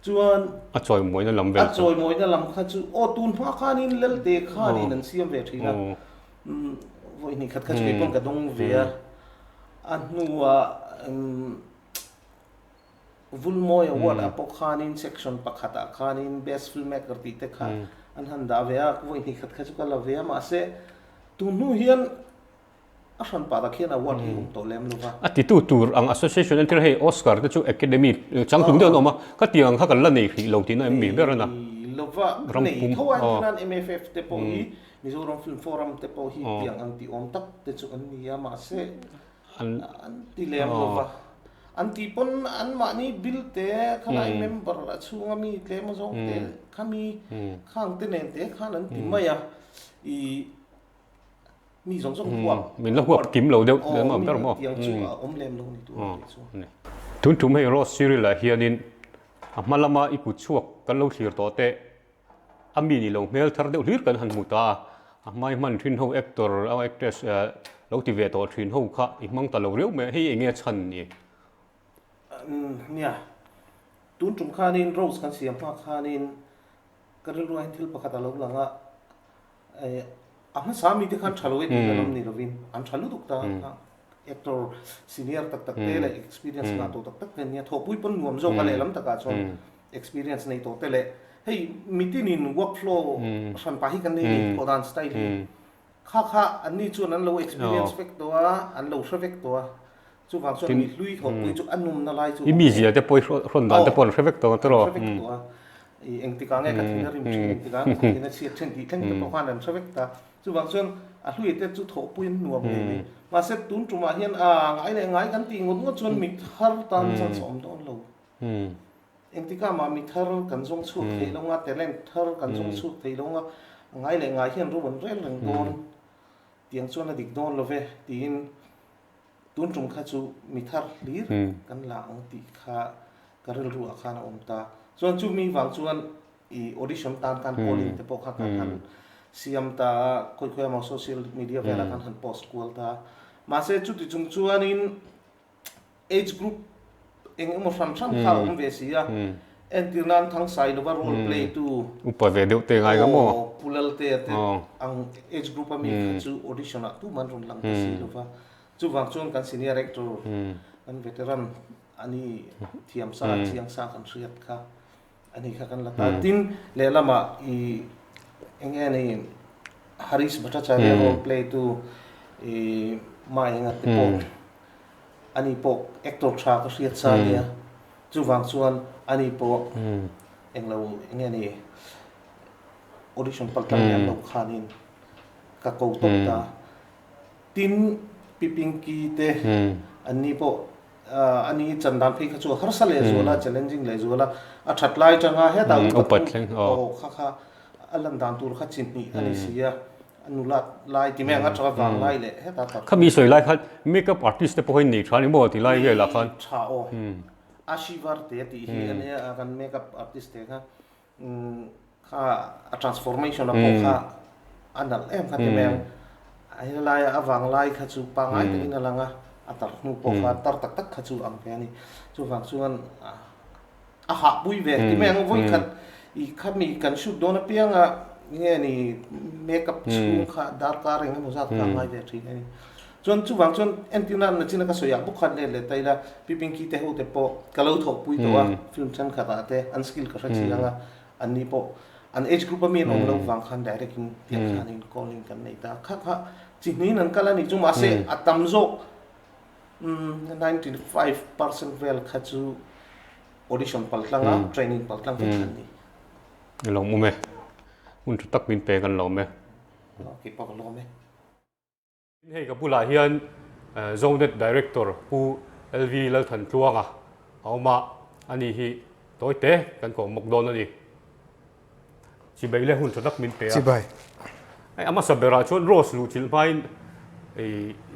S2: chuan
S1: a chawimawina lam vel
S2: a chawimawina lam kha chu aw tun hma khanin lelte khanin an siam ve thin a Vawi hnih khat kha chu kei pawn ka dawng ve a, a hnuah Vulmawi Award ah pawh khanin section pakhatah khanin Best Filmmaker tih te kha an han dah ve a, vawi hnih khat kha chu ka la ve a, mahse tun hnu hian a hran pah tak hian award hi a awm tawh lem lo va.
S1: A titu tur ang association entir hei Oscar te chu Academy changtlung deuh an awm a, ka tiang ang kha kan la nei hrih lo tihna em mi ber a na.
S2: Nei lo va, nei tho a entir nan MFF te pawh hi Mizoram Film Forum te pawh hi tiang ang tih awm tak te chu an ni a, mahse an ti lem lo va. An tih pawn anmahni bill te khalai member a chhunga mi tlem azawng te khami khang te nen te khan an ti mai a, i mi zawng zawng huap
S1: Min la huap kim lo deuh lem awm ber maw?
S2: Tiang chu a awm lem lo ni tur a tih chu.
S1: Tun tum hei Rose Cyril ah hianin a hma lama i kut chhuak kan lo thlir tawh teh. A mi ni lo hmel thar deuh hlir kan han hmu ta a, a hmai hman thin ho actor a actress lo ti ve tawh thin ho kha i hmang ta lo riau mai a, hei eng nge chhan ni?
S2: Nia, tun tum khanin Rose kan siam hma khanin ka rilru ah hian thil pakhat a lo lang a, a hmasa mite khan tha lo e tih an awm ni lovin an tha lutuk ta a, actor senior tak tak te leh experience ngah tawh tak tak te an nia, thawhpui pawn nuam zawk a lehlam takah chuan experience nei tawh te leh hei mitinin workflow hran pah hi kan nei ni thawh dan style hi kha kha an ni chuan an lo experience vek tawh a an lo hre vek tawh a chuvang chuan mi hlui thawhpui chu a numna lai chu
S1: i mizia te pawh i hrawn dan te pawh an hre vek tawh ang tiraw
S2: an hre vek tawh a i engtikah nge ka thin a rim thin engtikah nge ka thin a chhiat thin tih thleng te pawh khan an hre vek ta chuvang chuan a hlui te chu thawhpui an nuam ngei mai mahse tun tumah hian a ngai leh ngai kan tih ngawt ngawt chuan mi thar tan chance a awm dawn lo. Engtikah mah mi thar kan zawng chhuak thei lo nga, talent thar kan zawng chhuak thei lo nga, ngai leh ngai hian ro an rel reng dawn, tiang chuan a dik dawn lo ve tiin tun tum kha chu mi thar hlir kan la ang tih kha ka rilru ah khan a awm ta. Chuan chu mi vang chuan i audition tan khan calling te pawh kha kan han siam ta a, khawi khawi emaw social media velah khan han post kual ta a. Mahse chuti chung chuanin Age group eng emaw hran hran kha a awm ve si a, entir nan Thangsai lova role play tu
S1: Upa ve deuh te ngai ka maw?
S2: Aw, Pu Laltea te ang age group a mi kha chu audition ah tuman rawn lang ta si lova, chuvang chuan kan senior actor, kan veteran ani thiam sa, chiang sa kan hriat kha ani kha kan la ta. Tin, lehlamah i eng nge ni Harish Bhattacharya role play tu i Maenga te pawh Ani pawh actor tha ka hriat sa ania, chuvang chuan ani pawh englo enge ni audition pal tlang lem lo khanin ka ko tawp ta. Tin Pi Pinky te anni pawh ani chan dan phei kha chu harsa leh zual a, challenging leh zual a, a that lai tanga hetah upat kha kha a lan dan tur kha chi hnih a ni si a. A nulat lai ti mai ang a tha vang lai leh hetah tak.
S1: Khami sawi lai khan makeup artist te pawh hi nei tha ni maw ti lai velah khan.
S2: Tha aw. Ashivar te tih hi a nia kan makeup artist te kha. Kha a transformation a pawh kha a nalh em kha ti mai ang. A helaia a vang lai kha chu pangngai takin a lang a, a tar hnu pawh kha tar tak tak kha chu ang ve a ni. Chuvang chuan a hahpui ve ti mai ang. Vawikhat i khami kan shoot dawn apianga nge ni makeup chhung kha darkar eng emaw zat kha a ngai ve thin a ni. Chuan chuvang chuan entirna an nachina ka sawi ah bawk khan let leh ta ila Pi Pinky te ho te pawh ka lo thawhpui tawh a, film thenkhat ah te an skill ka hre chiang a, an ni pawh an age group a mi an awm loh vang khan direct in tiang khan in call in kan nei ta. Kha kha chi hnihin an kal a nih chu mahse a tam zawk 95% vel kha chu audition pal tlang a training pal tlang vek an ni.
S1: Lawm awm e. Hun tha tak min pek an lawm e.
S2: Kei pawh ka lawm e.
S1: Hei ka bulah hian Zonet Director Pu LV Lalthantluanga a awm a, ani hi tawi te kan kawm bawk dawn a ni. Chibai leh hun tha tak min pe a.
S3: Chibai.
S1: Hei a hmasa berah chuan Rose luhchilh hmain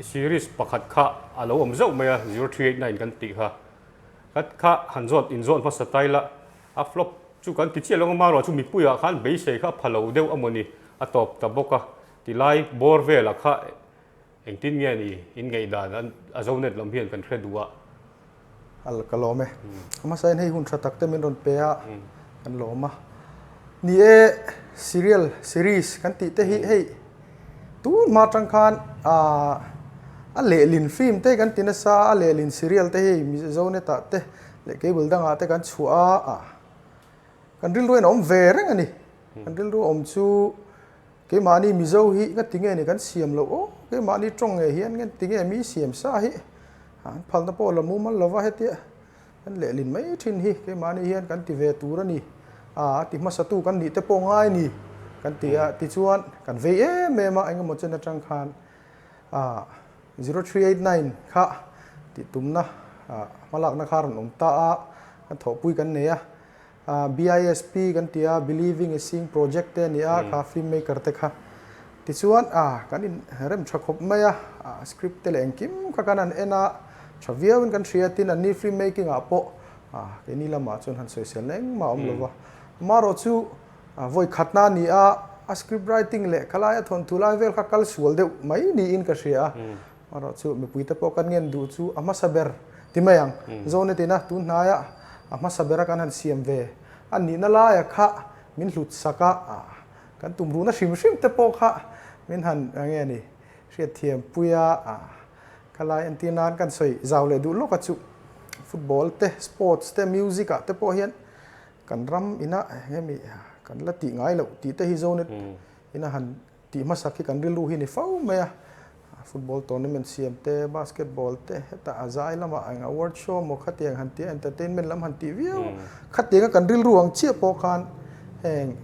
S1: series pakhat kha a lo awm zauh mai a, 0389 kan tih kha. Khat kha han zawt inzawt hmasa ta ila a flop chu kan ti chiah lo ang amaherawhchu mipuiah khan beisei kha a pha lo deuh amawni a tawp ta bawk a. Tilai bawr velah kha engtin nge ni in ngaihdan an a Zonet lam hian kan hre duh a.
S3: Al ka lawm e. A hmasa in hei hun tha tak te min rawn pe a, kan lawm a. Ni e, serial, series kan tih te hi hei tun hma atang khan a lehlin film te kan ti nasa a, a lehlin serial te hei Zonet ah te leh cable dangah te kan chhuah a, kan rilru in a awm ve reng a ni. Kan rilru awm chu Keimahni Mizo hi nga tinge ni kan siam loh aw, keimahni tawng nge hian nge tinge mi siam sa hi an phalna pawh la mumal lova hetia kan lehlin mai thin hi keimahni hian kan ti ve tur a ni a ti hmasatu kan nih te pawh ngai ni kan ti a tichuan kan vei em em a engemaw chen atang khan a 0389 kha tih tumna hmalakna kha rawn awm ta a kan thawhpui kan nei a. BISP kan ti a, Believing is Seeing Project te a ni a, kha film maker te kha. Tichuan kan in rem tha khawp mai a, script te leh engkim kha kan han en a, tha viauin kan hria tin anni film making ah pawh keini lamah chuan han sawisel na engmah a awm lo va. Amaherawh chu vawi khatna a ni a, a script writing leh khalai a thawnthu lai vel kha kal sual deuh mai niin ka hria a. Amaherawh chu mipuite pawh kan ngen duh chu a hmasa ber ti mai ang. Zonetina tun hnaia a hmasa bera kan han siam ve a nihna laia kha min hlut sak a, kan tumruhna hrim hrim te pawh kha min han nge ni hriatthiam pui a, khalai entir nan kan sawi zau leh duh lawk a chu football te, sports te, music ah te pawh hian kan ram ina hemi kan la tih ngai loh tih te hi Zonet ina han Tih hmasak hi kan rilru hi ni fo mai a, football tournament siam te, basketball te, hetah a zai lamah eng award show maw khatiang han tih a, entertainment lam han tih viau a, khatianga kan rilru ang chiah pawh khan heng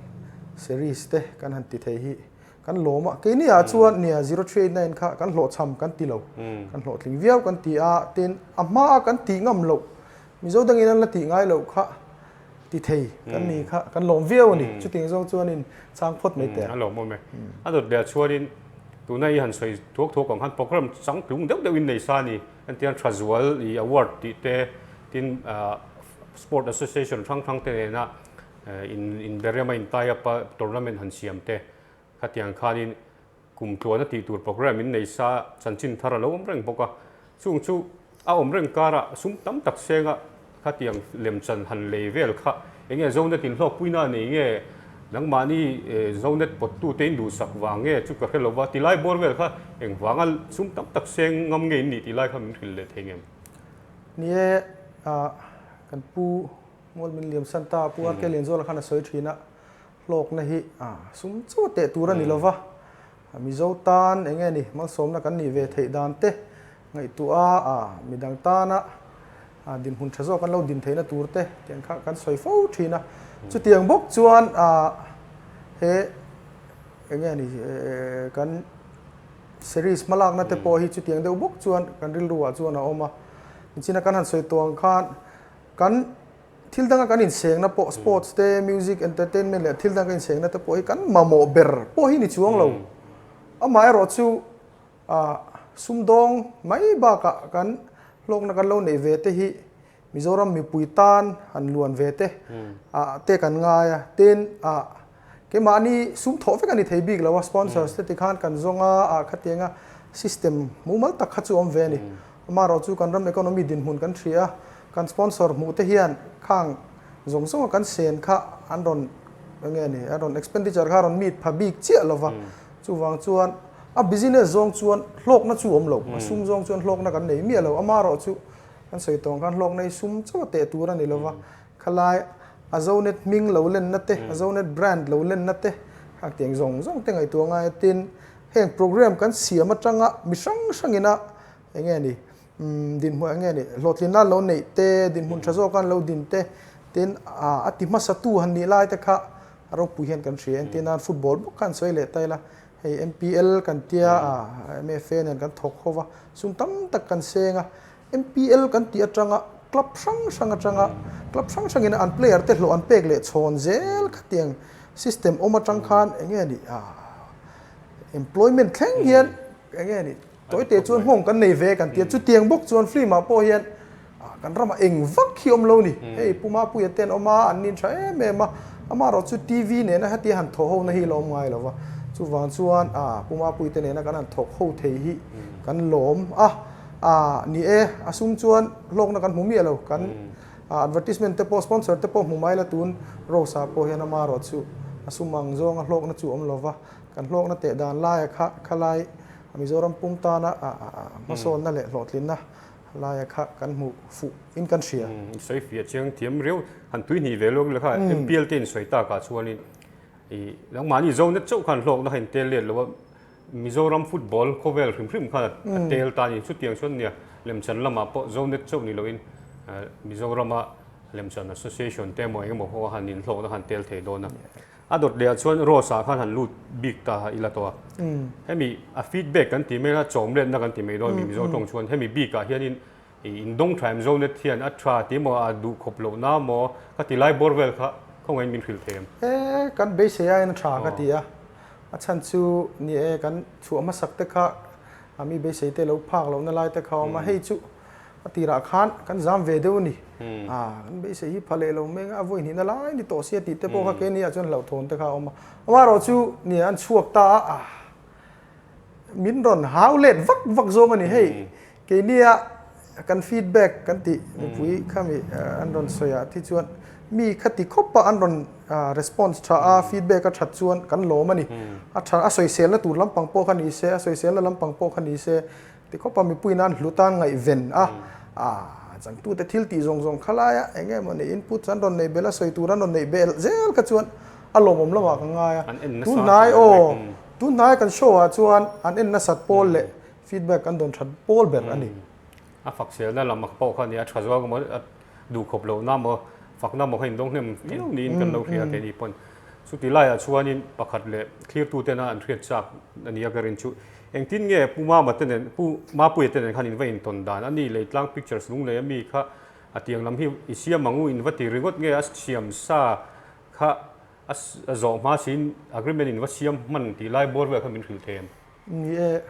S3: series te kan han ti thei hi kan lawm a, keini ah chuan nia 0389 kha kan hlawhchham kan ti lo, kan hlawhtling viau kan ti a, tin a hma a kan tih ngam loh Mizo dangin an la tih ngai loh kha ti thei kan ni kha kan lawm viau a ni. Chutiang zawng chuanin chang phawt mai teh.
S1: A lawm awm e. A dawt leh ah chuanin tuna i han sawi thuak thuak ang khan program chang tlung deuh deuhin nei sa a ni. Entir an Thazual i award tih te tin Sport Association hrang hrang te nena inberem a in tie up a tournament han siam te khatiang khanin Kum tluana tih tur program in nei sa chanchin thar a lo awm reng bawk a, chung chu a awm reng karah sum tam tak senga khatiang lemchan han lei vel kha eng nge Zonet in hlawkpuina a nei nge nangmahni Zonet pawttute in duhsak vang nge chu ka hre lo va, tilai bawr vel kha eng vanga sum tam tak seng ngam nge in nih tih lai kha min hrilh leh thei ngem?
S3: Ni e, kan pu Mualmin Liamsanta, Pu RK Lianzuala khan a sawi thin a, Hlawkna hi sum chu teh tur a ni lova, Mizo tan eng nge ni malsawmna kan nih ve theih dan te ngaihtuah a, midang tana dinhmun tha zawk an lo din theihna tur te tiang kha kan sawi fo thin a. Chutiang bawk chuan he eng nge ni kan series hmalakna te pawh hi chutiang deuh bawk chuan kan rilru ah chuan a awm a. Nichina kan han sawi tawh ang khan kan Thil danga kan insengna pawh sports te, music, entertainment leh thil danga kan insengna te pawh hi kan mamawh ber pawh hi ni chuang lo. Amaherawh chu sumdawng mai bakah kan hlawkna kan lo neih ve te hi Mizoram mipui tan han luan ve te te kan ngai a. Tin. Keimahni sum thawh vek a ni thei bik lo a, sponsors te tikhan kan zawng a, ah khatianga system mumal tak kha chu awm ve a ni. Amaherawhchu kan ram economy dinhmun kan hria a, kan sponsor hmuh te hian khang zawng zawnga kan sen kha an rawn eng nge ni, an rawn expenditure kha a rawn meet pha bik chiah lo va. Chuvang chuan a business zawng chuan hlawkna chu awm lo, a sum zawng chuan hlawkna kan nei miah lo. Amaherawhchu kan sawi tawng khan hlawkna hi sum chauh a teh tur a ni lo va, Khalai a Zonet hming lo lenna te, a Zonet brand lo lenna te, khangtiang zawng zawng te ngaihtuah ngai a tin heng program kan siam atanga mi hrang hrangin a eng nge ni dinhmun eng nge ni hlawhtlinna an lo neih te, dinhmun tha zawk an lo din te tin a ti hmasa tu han nih lai te kha a ropui hian kan hria. Entir nan football bawk kha an sawi leh ta ila hei MPL kan tia MFA nen kan thawk ho va, sum tam tak kan seng a, MPL kan tih atanga club hrang hrang atanga club hrang hrangin an player te hlawh an pek leh chhawn zel khatiang system awm atang khan eng nge ni employment thleng hian eng nge ni tawite chuan nghawng kan nei ve kan tia chutiang bawk chuan film ah pawh hian kan ramah eng vak hi awm lo ni hei Pu Mapuia te an awm a an nin tha em em a amaherawhchu TV nena hetia han thawh ho na hi la awm ngai lo va chuvang chuan Pu Mapuia te nena kan han thawk ho thei hi kan lawm a. A ni e, a sum chuan hlawkna kan hmu miah lo, kan advertisement te pawh sponsor te pawh hmu mai la tun Rose ah pawh hian ama erawh chu a sum ang zawnga hlawkna chu awm lova, kan hlawkna teh dan laia kha khalai Mizoram pum tana hmasawnna leh hlawhtlinna laia kha kan hmu fuh in kan hria.
S1: Sawi fiah chiang thiam riau, han tui hnih ve luak lekha MPL te in sawi takah chuanin i nangmahni Zonet chauh khan hlawkna kha in tel let lo a, Mizoram football khawvel hrim hrim khan a tel ta a ni. Chutiang chuan nia lemchan lamah pawh Zonet chauh ni loin Mizorama lemchan association te emaw engemaw ho a han inhlawkna han tel thei dawn a. A dawt lehah chuan Rose-ah khan han lut bik ta ila tawh a. Hemi a feedback kan tih mai a, chawmletna kan ti mai dawn a mi Mizo tawng chuan hemi bikah hianin indawng tha em Zonet hian a tha ti emaw a duh khawp loh na maw ka ti lai bawr vel kha khawngaih min hrilh thei em?
S3: E, kan beisei aiin a tha ka ti a. A chhan chu ni e, kan chhuah hmasak te kha a mi beisei te lo phak lohna lai te kha a awm a, hei chu a tirah khan kan zam ve deuh a ni. A, kan beisei hi pha leh lo mai anga a vawi hnihna lai ni tawh sia tih te pawh kha keini ah chuan hlauhthawn te kha a awm a. Amaherawh chu ni an chhuak ta a, a min rawn hau let vak vak zawng a ni. Hei Keini a kan feedback kan tih mipui khami an rawn sawi ah thi chuan mi khati khawp a an rawn response tha a feedback a that chuan kan lawm a ni. A tha a sawiselna tur lampang pawh kha ni se a sawiselna lampang pawh kha ni se ti khawp a mipuiin an hlut a an ngaihven a changtute thil tih zawng zawng kha laia eng nge maw ni inputs an rawn neih belh a sawi tur an rawn neih belh zel kha chuan a lawmawm lamah ka ngai a. Tunhnai aw tunhnai kan show ah chuan an en nasat pawl leh Feedback kan dawn that pawl ber a ni.
S1: A fakselna lam pawh kha nia tha zual emaw a duh khawp lohna emaw fakna emaw kha indawng hnem viau niin kan lo hria keini pawn. Chuti laiah chuanin pakhat leh thlirtu tena an hriat chak a nia ka rin chu engtin nge Pu Mama te nen Pu Mapuia te nen khan in va intawn dan a ni Leitlang Pictures lunglei ami kha a tiang lam hi i siam ang u in va ti ringawt nge a siam sa kha a zawh hma siin agreement in va siam hman tih lai bawr vel kha min hrilh thei em?
S3: Ni e,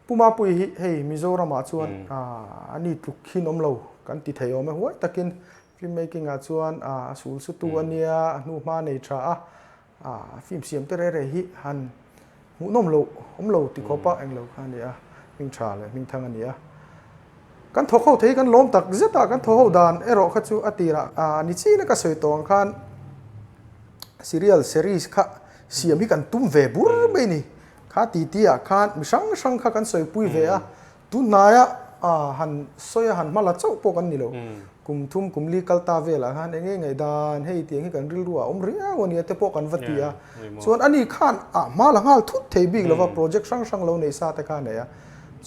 S3: Pu Mapui hi hei Mizoramah chuan a ni tluk khin awm lo kan ti thei awm e huai takin film making ah chuan a sul sutu a nia, a hnu hma nei tha a, film siam te reh reh hi han hmuhnawm lo awm lo ti khawp a englo kha a ni a, hming tha leh hming thang a ni a. Kan thawk ho thei kan lawm tak zet a, kan thawk ho dan erawh kha chu a tirah ni chin a ka sawi tawh ang khan serial series kha siam hi kan tum ve bur mai ni. Kha titi ah khan mi hrang hrang kha kan sawipui ve a, tunhnaia han sawi a han hma la chauh pawh kan ni lo. Kum thum kum li kal ta velah khan eng nge ngaihdan hei tiang hi kan rilru ah awm riau a nia te pawh kan va ti a. Chuan ani khan ah hma la nghal thut thei bik lova project hrang hrang lo nei sa te kha a nei a.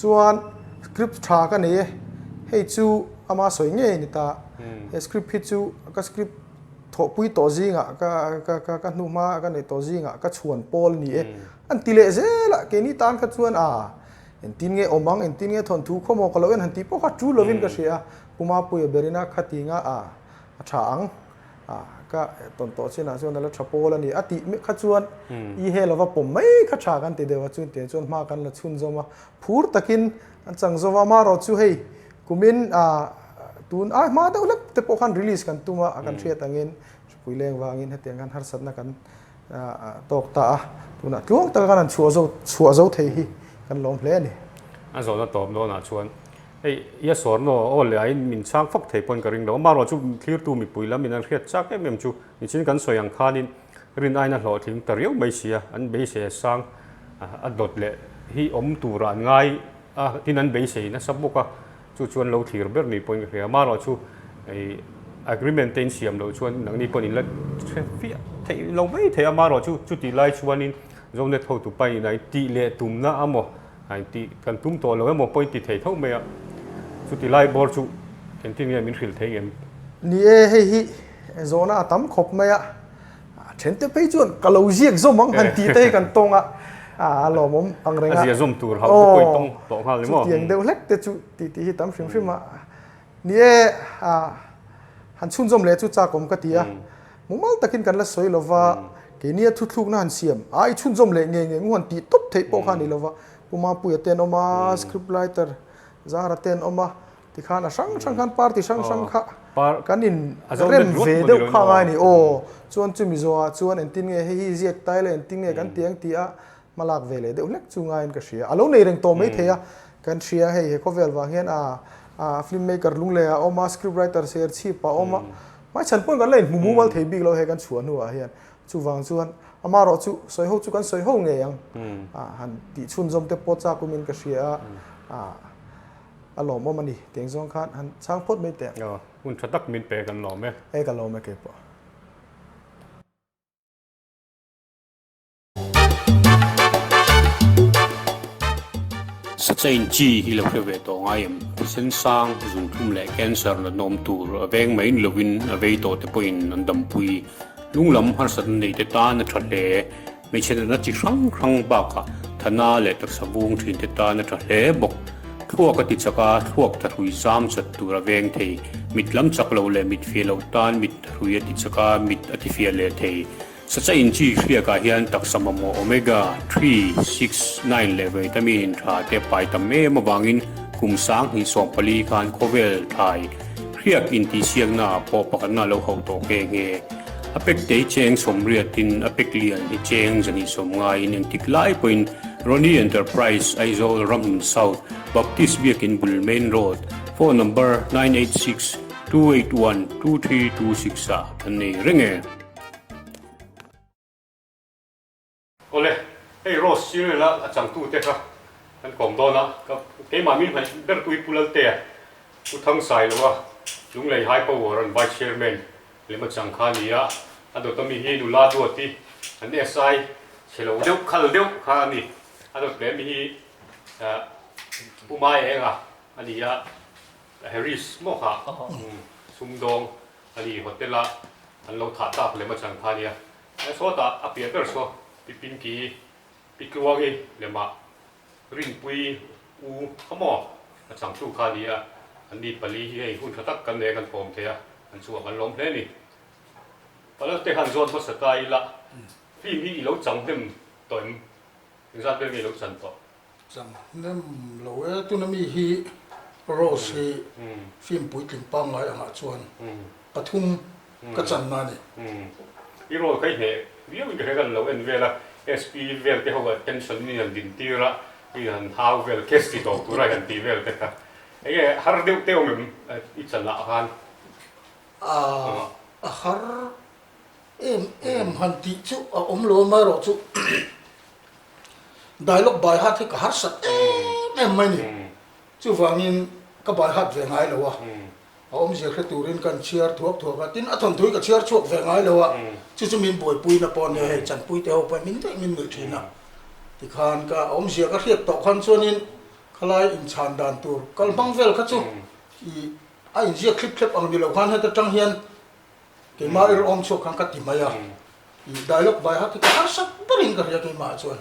S3: Chuan script tha ka nei e, hei chu ama sawi ngei a ni ta. He script hi chu ka script Thawhpui tawh zingah ka ka ka ka hnuhma ka neih tawh zingah ka chhuan pawl a ni e. An ti leh zel a, keini tan kha chuan a engtin nge awm ang, engtin nge thawnthu khaw maw ka lo en han tih pawh kha tul lovin ka hria a. Pu Mapuia berina kha tinga a a tha ang a ka tawn tawh chinah chuan a la tha pawl a ni a tih kha chuan i he lova pawm mai kha tha kan ti deuh a, chun tiang chuan hma kan la chhunzawm a, phur takin an chang zawm a, amaherawh chu hei Kumin ah tun ai hma deuh hlek te pawh khan release kan tum a, kan hriat angin hripui leng vangin hetiang khan harsatna kan tawk ta a, tunah tluang taka kan han chhuah zo chhuah zo thei hi kan lawm hle a ni.
S1: A zawhna tawp dawnah chuan hei i a sawrnaw aw leh aiin min chhang fak thei pawn ka ring lo. Amaherawh chu thlirtu mipui lam in an hriat chak em em chu nichin kan sawi ang khanin rin aina hlawhtling ta riau mai sia, an beisei a sang a dawt leh hi awm turah an ngai a, tin an beisei nasa bawk a. Chu chuan lo thlir ber ni pawhin ka hria. Amaherawh chu hei agreement te in siam loh chuan nangni pawhin in la hre fiah theih lo mai thei a. Amaherawh chu chutih lai chuanin Zonet hotu pain a intih leh tumna a maw a intih kan tum tawh lo emaw pawhin ti thei tho mai a. Chutih lai bawr chu engtin nge min hrilh thei ngem?
S3: Ni e, hei hi zawhna a tam khawp mai a. A then te phei chuan ka lo ziak zawm ang han tih te hi kan tawng a, a lawmawm ang reng a.
S1: A zia zawm tur hauh te pawh i tawng tawh nghal ni maw?
S3: Chutiang deuh hlek te chu tih tih hi tam hrim hrim a. Ni e, han chhunzawm leh chu chak awm ka ti a. Mumal takin kan la sawi lo va, keini a thuthlukna han siam a, i chhunzawm leh nge nge ngu han tih tawp theih pawh kha a ni lo va. Pu Mapuia te an awm a, script writer Zara te an awm a, Tikhan a hrang hrang khan party hrang hrang kha kan in rem ve deuh kha ngai a ni. Aw, chuan chumi zawhah chuan engtin nge hei hi ziak ta ila engtin nge kan ti ang tih a hmalak ve leh deuh hlek chu ngaiin ka hria. A lo nei reng tawh mai thei a, kan hria hei he khawvel vang hian a a film maker lunglei ah a awm a, script writer ser chhip ah a awm a, hmaichhan pawn kan la inhmu mumal thei bik lo hei kan chhuah hnuah hian. Chuvang chuan amaherawh chu sawi ho chu kan sawi ho ngei ang a han tih chhunzawm te pawh chak umin ka hria a. A lawmawm a ni. Tiang zawng khan han chhang phawt mai teh.
S1: Aw, hun tha tak min pe kan lawm e.
S3: E ka lawm e keipawh.
S1: Sachain chi hi lo hre ve tawh ngai em? Thisen sang, zungthlum leh cancer natna awm tur a veng mai ni lovin a vei tawh te pawhin an dampui. Lunglam harsatna nei te tan a tha hle. Hmeichhe natna chi hrang hrang bakah thana leh taksa vung thin te tan a tha hle bawk. Thluak a ti chak a, thluak thahrui zam chat tur a veng thei. Mit lam chak lo leh mit fiah loh tan mit thahrui a ti chak a, mit a ti fiah leh thei. Sacha inchi hriakah hian taksa mamawh omega three, six, nine leh vitamin tha te pai tam em avangin kum 2014 khan khawvel thlai hriak intihsiakna ah pawh pakhatna a lo hauh tawh nghe nghe. A pek tei cheng sawmriatin a pek lian hi cheng zahnih sawm ngaiin engtik lai pawhin Ronnie Enterprise, Aizawl, Ramhmun South, Baptist Biakin bul Main Road, Phone Number, 986 281 2326 ah kan nei reng e. Awle, hei Rose serial a a changtute kha kan kawm dawn a, ka keimah min hnaih ber tu hi Pu Laltea, Pu Thangsailova, Lunglei High Power an Vice Chairman lem a chang kha a ni a, a dawt ami hi nula duat hi an SI chhe lo deuh khal deuh kha a ni, a dawt leh ami hi Pu Maienga a ni a, Harris maw kha sumdawng a ni, hotel a an lo thah tak lem a chang kha a nia. He sawtah a piah ber saw Pi Pinky, Pi Tluangi lemah Rinpui U kha maw a changtu kha a ni a, an ni pali hi hei hun tha tak kan nei a kan thawm thei a, an chungah kan lawm hle a ni. Palal te khan zawn hmasa ta ila film hi i lo chang hnem tawh em? Engzat vel nge i lo chan tawh?
S4: Chang hnem lo e, tuna mi hi Rose hi film puitling pangngai angah chuan pathum ka channa a ni.
S1: I role kha i hneh viau in ka hria kan lo en vel a, SP vel te ho ah tension in han din tir a, i han hau vel case ti tawp tura i han ti vel te kha enge har deuh te awm em i chan ah khan?
S4: A har em em han tih chu a awm lo amaherawhchu Dialogue by heart hi ka harsat em em mai ni. Chuvangin ka by heart ve ngai lo a, a awmzia hre turin kan chhiar thuak thuak a, tin a thawnthu hi ka chhiar chhuak ve ngai lo a, chu chu min buaipuina pawh a nia hei chanpui te ho pawh min daih min nuih thin a. Tikhan ka awmzia ka hriat tawh khan chuanin khalai inchhan dan tur kal hmang vel kha chu ih a inziak thlip thlep ang ni lo khan heta tang hian Keimah i awm chhuak khan ka ti mai a, i dialogue by heart hi ka harsat berin ka hria keimah ah chuan.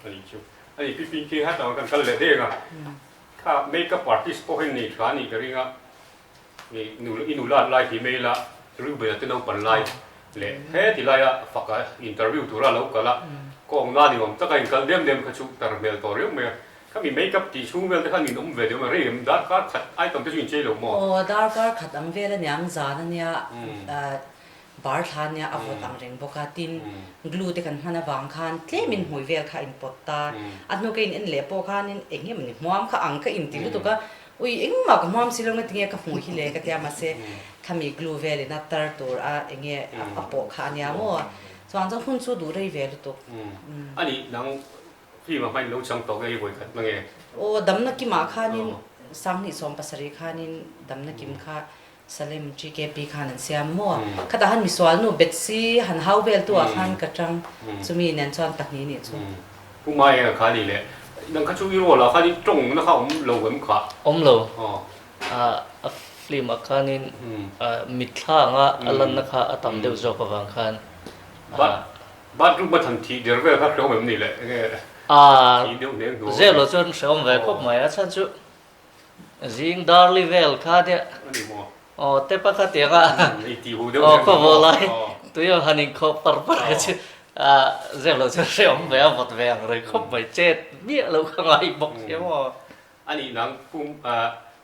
S1: A nih chu. A nih Pipin khi hat ang kan kal leh deng a, kha make up artist pawh hi nei tha a nih ka ring a, i nulat lai ti mai ila Reuben a te naupan lai leh heti laia faka interview tura lo kal a, kawngna ni awm taka inkal dem dem kha chu tar hmel tawh riau mai a. Khami make up tih chhung vel te khan in awm ve deuh a, rei em darkar khat item te chu in chei lo maw?
S5: Aw darkar khat ang vel aniang zan ania. Bar thla nia a vawt ang reng bawk a, tin glue te kan hman avang khan tlemin hmui vel kha a inpawt ta. A hnu ka in en leh pawh khanin eng nge mawni hmuam kha ang ka inti lutuk a, ui engmah ka hmuam si lo nge tinge ka hmui hi le ka tia mahse khami glue velin a tar tur a eng nge a pawh kha a nia maw. Chuan chuan hun chu duh rei ve lutuk.
S1: A nih nang film a hmain lo chang tawh nge i vawi khat hma nge?
S5: Aw damna kimah khanin 2017 khanin damna kim kha Salem TKP khan an siam maw? Khatah khan misual nu Betsy han hau vel tu ah khan ka tang chumi nen chuan pahnih nih chu.
S1: Pu Maenga kha ni le. Nang kha chu i role ah khan i tawng na kha awm lo em kha?
S6: Awm lo. A film ah khanin mitthla anga a lanna kha a tam deuh zawk avang khan.
S1: Bathroom a than thih der vel kha hrehawm em ni le? Enge thih deuh hneng hnuau.
S6: Zel lo chuan hrehawm ve khawp mai a chhan chu Zing darli vel kha deuh.
S1: Ani maw?
S6: Aw te pakhat tiang a.
S1: Ei ti hu deuh.
S6: Aw khaw vaw lai tui ang han inkhawh par par kha chu a zep lo chu hrehawm ve a vawt ve ang reng khawp mai chet miah lo kha ngai bawk sia maw.
S1: Ani nang pu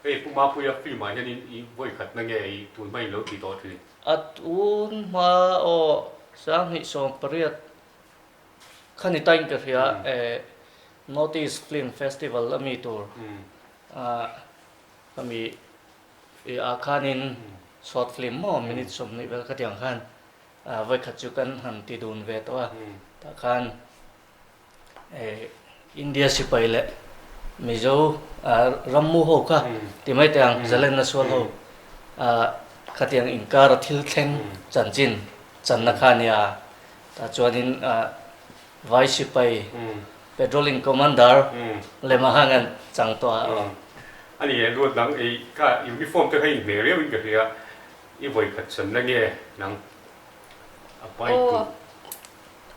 S1: hei Pu Mapuia film ah hian in i vawi khat na nge i tun hma in lo ti tawh thin?
S6: A tun hma aw 2018 Kha ni tain ka hria e North East Film Festival a mi tur a mi i ah khanin short film maw minute 20 vel khatiang khan vawikhat chu kan han ti dun ve tawh a tah khan e India sipai leh Mizo rammu ho kha ti mai teh ang Zalenna sual ho khatiang inkar a thil thleng chanchin channa kha a nia. Tah chuanin Vai sipai Patrolling Commander lema hang an chang tawh a.
S1: A ni e, luat dang ei kha uniform te kha inhmeh riau in ka hria, i vawi khat channa nge nang a pai tu.
S7: Aw,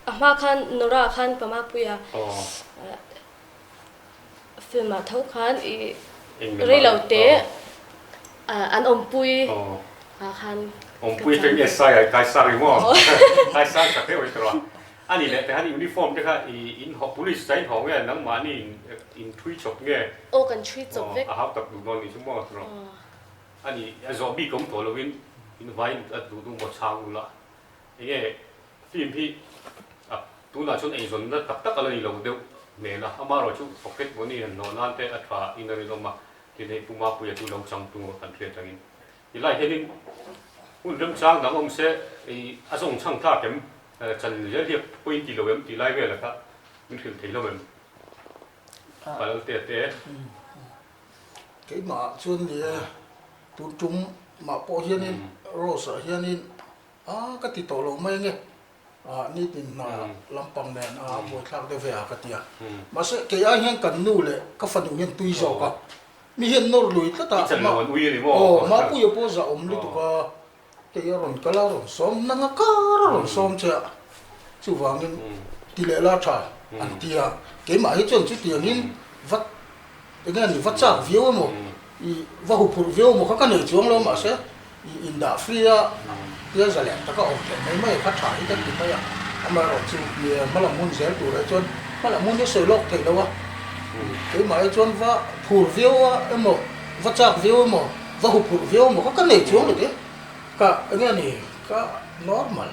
S7: a hma khan Nora khan Pamapuia film ah tho khan i rei lo te an awmpui ah khan
S1: awmpui te nge sai ai kai sang i maw kai sang tak deuh i tawh a ni leh te han uniform te kha i in haw police ta in haw nge nangmahni in in thui chawp nge
S7: aw kan thui chawp vek
S1: a hau tak duh dawn ni chu maw tawh a ni a zawh bik awm tawh lovin in vai a duh duh maw chhang ula enge Film hi a tunah chuan eizawnna tak tak a la ni lo deuh hmel a, amaherawh chu pocket money han hlawh nan te a tha in a rinawm a, tin hei Pu Mapuia chu lo changtu kan hriat angin ti lai hianin hun remchang dang awm se ei a zawng chhang thlak em, chan zel hi a pawhin ti lo em tih lai velah kha min hrilh thei hlawm em? Palalte te.
S4: Keimah chuan ni e, tun tum mah pawh hianin Rose ah hianin A ka ti tawh lo mai nge, ah nitin hna lampang nen a buaithlak deuh ve a ka ti a. Mahse kei ai hian kan nu leh ka fanu hian tui zawk a, mi hian nawr lui tlat a, aw Mapuia pawh za awm lutuk a, kei a rawn kal a rawn sawm, nanga kar a rawn sawm che a, chuvangin ti leh la tha an ti a, keimah hi chuan chutiangin va Enge ni va chak viau emaw, i va huphurh viau emaw kha ka nei chuang lo mahse i indah free a tia zalen taka awm theih mai mai kha tha hi ka ti mai a, amaherawh chu mi hmalam hun zel turah chuan hmalam hun hi sawi lawk theih lo a, keimah hi chuan va phur viau a emaw, va chak viau emaw, va huphurh viau emaw kha ka nei chuang lo te, ka enge ni ka normal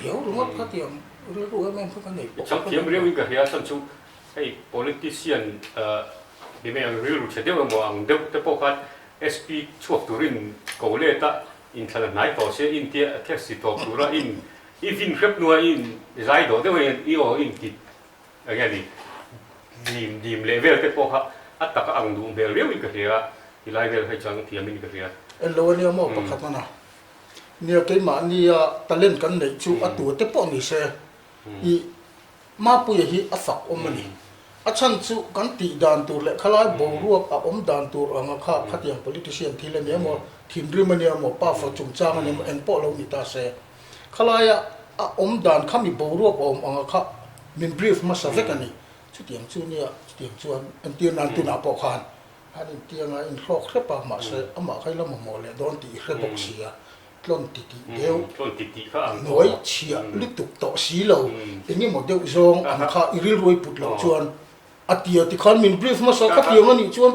S4: riau ringawt kha tiang rilru em em kha ka nei
S1: pawh. I chang thiam riau in ka hria a chhan chu Hei politician ni mai ang rilru chhe deuh emaw ang deuh te pawh khan SP chhuak turin ko let a inthlan a hnai tawh sia in tia taxi tawp tura in i vin hrep hnua i in zai dawh deuh hian i aw in ti eng nge ni dim dim leh vel te pawh kha a tak a ang duh hmel riau in ka hria a ti lai vel hei chuan thiam in ka hria.
S4: En lo ania maw pakhat hmana nia keimahnia talent kan neih chu a tua te pawh ni se i Mapuia hi a fak awm a ni. A chhan chu kan tih dan tur leh khalai boruak a awm dan tur anga kha khatiang politician thil a ni emaw, thinrim a ni emaw, pafa chungchang a ni emaw, eng pawh lo ni ta se. Khalaia a awm dan kha mi boruak a awm anga kha min brief hmasa vek a ni. Chutiang chu nia, chutiang chuan entir nan tunah pawh khan an intianga inhlawk hrep a, mahse amah kha i la mamawh leh dawn tih i hre bawk si a. Tlawn ti tih deuh, hnuai chhiah lutuk tawh si lo, eng emaw deuh zawng ang kha i rilru i put loh chuan a tia ti khan min brief hmasa kha tiang a nih chuan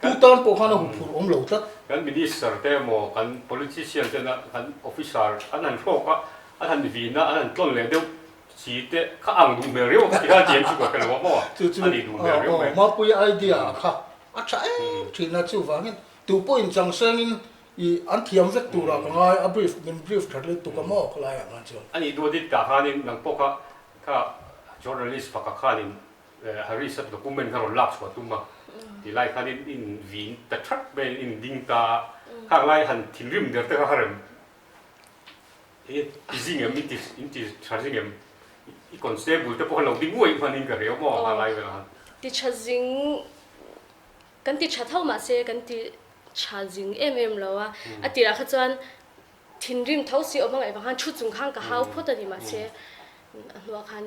S4: tu tan pawh khan a huphurh awm lo tlat.
S1: Kan minister te emaw kan politician tena kan officer an han hrawk a. An han vin a, an han tlawn leh deuh si te kha ang duh hmel riau a ka ti kha tiang chu ka hre lo a maw a nih duh hmel riau mai.
S4: Mapuia idea kha a tha em thin a, chuvangin tu pawhin changsengin i an thiam vek turah ka ngai a brief min brief that lutuk a maw khawlaiah khan chuan.
S1: A nih duat i tah khanin nang pawh kha kha journalist pakhat khanin Harris a document kha rawn lak chhuah tum a tilai khanin in vin ta that mai in ding ta a, khang lai han thinrim der te kha kha rem I ti zing em? I ti in ti tha zing em? I constable te pawh kha lo ding uaih hman in ka hria maw ha lai velah khan.
S7: Ti tha zing, kan ti tha tho mahse kan ti tha zing em em lo a. A tirah kha chuan thinrim tho si awm a ngaih vang khan thu chung khan ka hau phawt a ni mahse a hnuah khan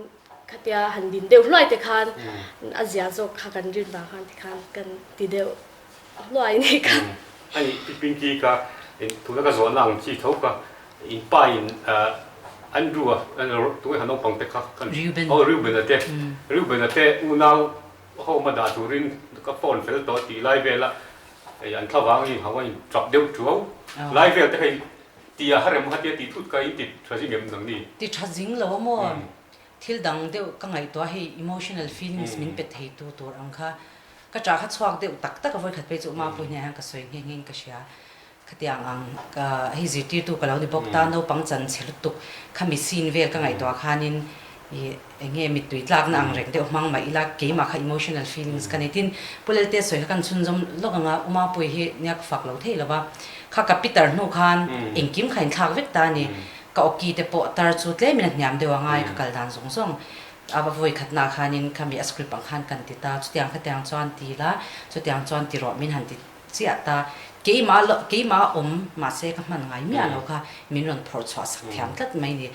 S7: khatia han din deuh hluai te khan a zia zawk kha kan rin vang khan tikhan kan ti deuh Hnuai ni ka.
S1: Ani Pi Pinky ka tuna ka zawhna ang chi tho ka in pa in Andrew a tunge kha naupang te kha kan
S5: Reuben
S1: aw Reuben a te Reuben a te unau home a dah turin ka phone fel tawh tih lai vela hei an thlavang in hau a in tap deuh tuau lai vel te kha in ti a harem kha tia tih thut kha in ti tha zing em nang ni.
S5: Ti tha zing lo a maw thil dang deuh ka ngaihtuah hei emotional feelings min pe thei tu tur ang kha Ka ṭah kha chhuak deuh tak tak a vawikhat phei chu Mapui hnenah hian ka sawi nghe nghe in ka hria. Khatiang ang ka hei zirtirtu ka lo ni bawk ta, naupang chan chhe lutuk khami scene vel ka ngaihtuah khanin ih eng nge mittui tlakna ang reng deuh hmang mah ila keimah kha emotional feelings ka nei. Tin, Pu Lelte sawi kha kan chhunzawm lawk ang a, U Mapui hi nia ka fak lo thei lo va, kha ka pitar hnu khan engkim kha inthlak vek ta a ni. Ka awki te pawh tar chu tlemin a hniam deuh ang a, ka kal dan zawng zawng. A va vawi khatna khanin khami a script ang khan kan ti ta, chutiang khatiang chuan ti la, chutiang chuan ti rawh min han ti chiah ta. Keimah lo, keimah a awm mahse ka hman ngai miah lo kha min rawn phawrh chhuah sak thiam tlat mai ni.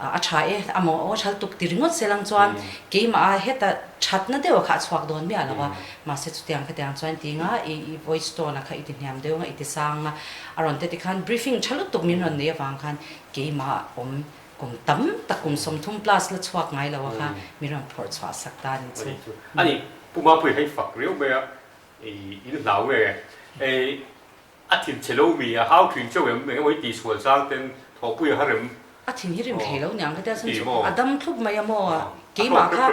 S5: A tha e, a maw aw thal tuk ti ringawt se lang chuan keimah a heta thatna deuh a kha a chhuak dawn miah lo a, mahse chutiang khatiang chuan ti nga i i voice tone a kha i ti hniam deuh nga i ti sang nga a rawn ti tikhan briefing tha lutuk min rawn nei avang khan keimah a awm Kum tam tak kum 30 plus la chhuak ngai lo a kha min rawn phawrh chhuah sak ta a ni chu.
S1: A ni, Pu Mapui hei fak riau mai a, i in hlau nge? Ei, a thin chhe lo mi, a hau thin chauh em, engemaw i tihsual chang ten thawhpui a harem.
S5: A thin hi rim thei lo niang ka tia chhan chu a dam thlup mai a maw, keimah kha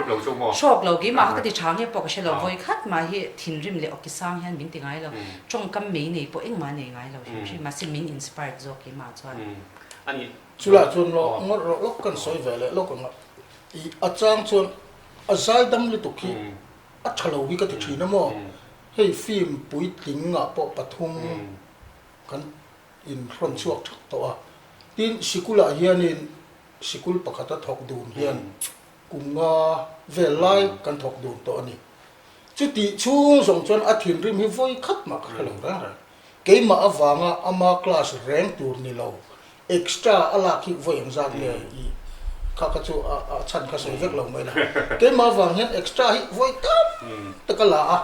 S5: hrawk lo, keimah kha ka ti tha nge pawh ka hre lo, vawi khat mah hi thinrim leh awki sang hian min ti ngai lo, tawngkam mei nei pawh engmah nei ngai lo hrim hrim, mahse min inspired zawk keimah chuan.
S1: A ni,
S4: Chulai chuan lawk ngawt rawh lawk kan sawi ve leh lawk ang a, i a chang chuan a zai dam lutuk hi a tha lo hi ka ti thin a maw, hei film puitling ah pawh pathum kan in hrawn chhuak thak tawh a, tin sikul ah hianin sikul pakhat a thawk dun hian kum nga vel lai kan thawk dun tawh a ni, chutih chhung zawng chuan a thinrim hi vawi khat mah ka hre lo reng reng. Keimah avanga ama class reng tur ni lo, extra a lak hi vawi engzat nge i kha kha chu a chhan kha sawi vek lo mai la. Keimah avang hian extra hi vawi tam tak a la a,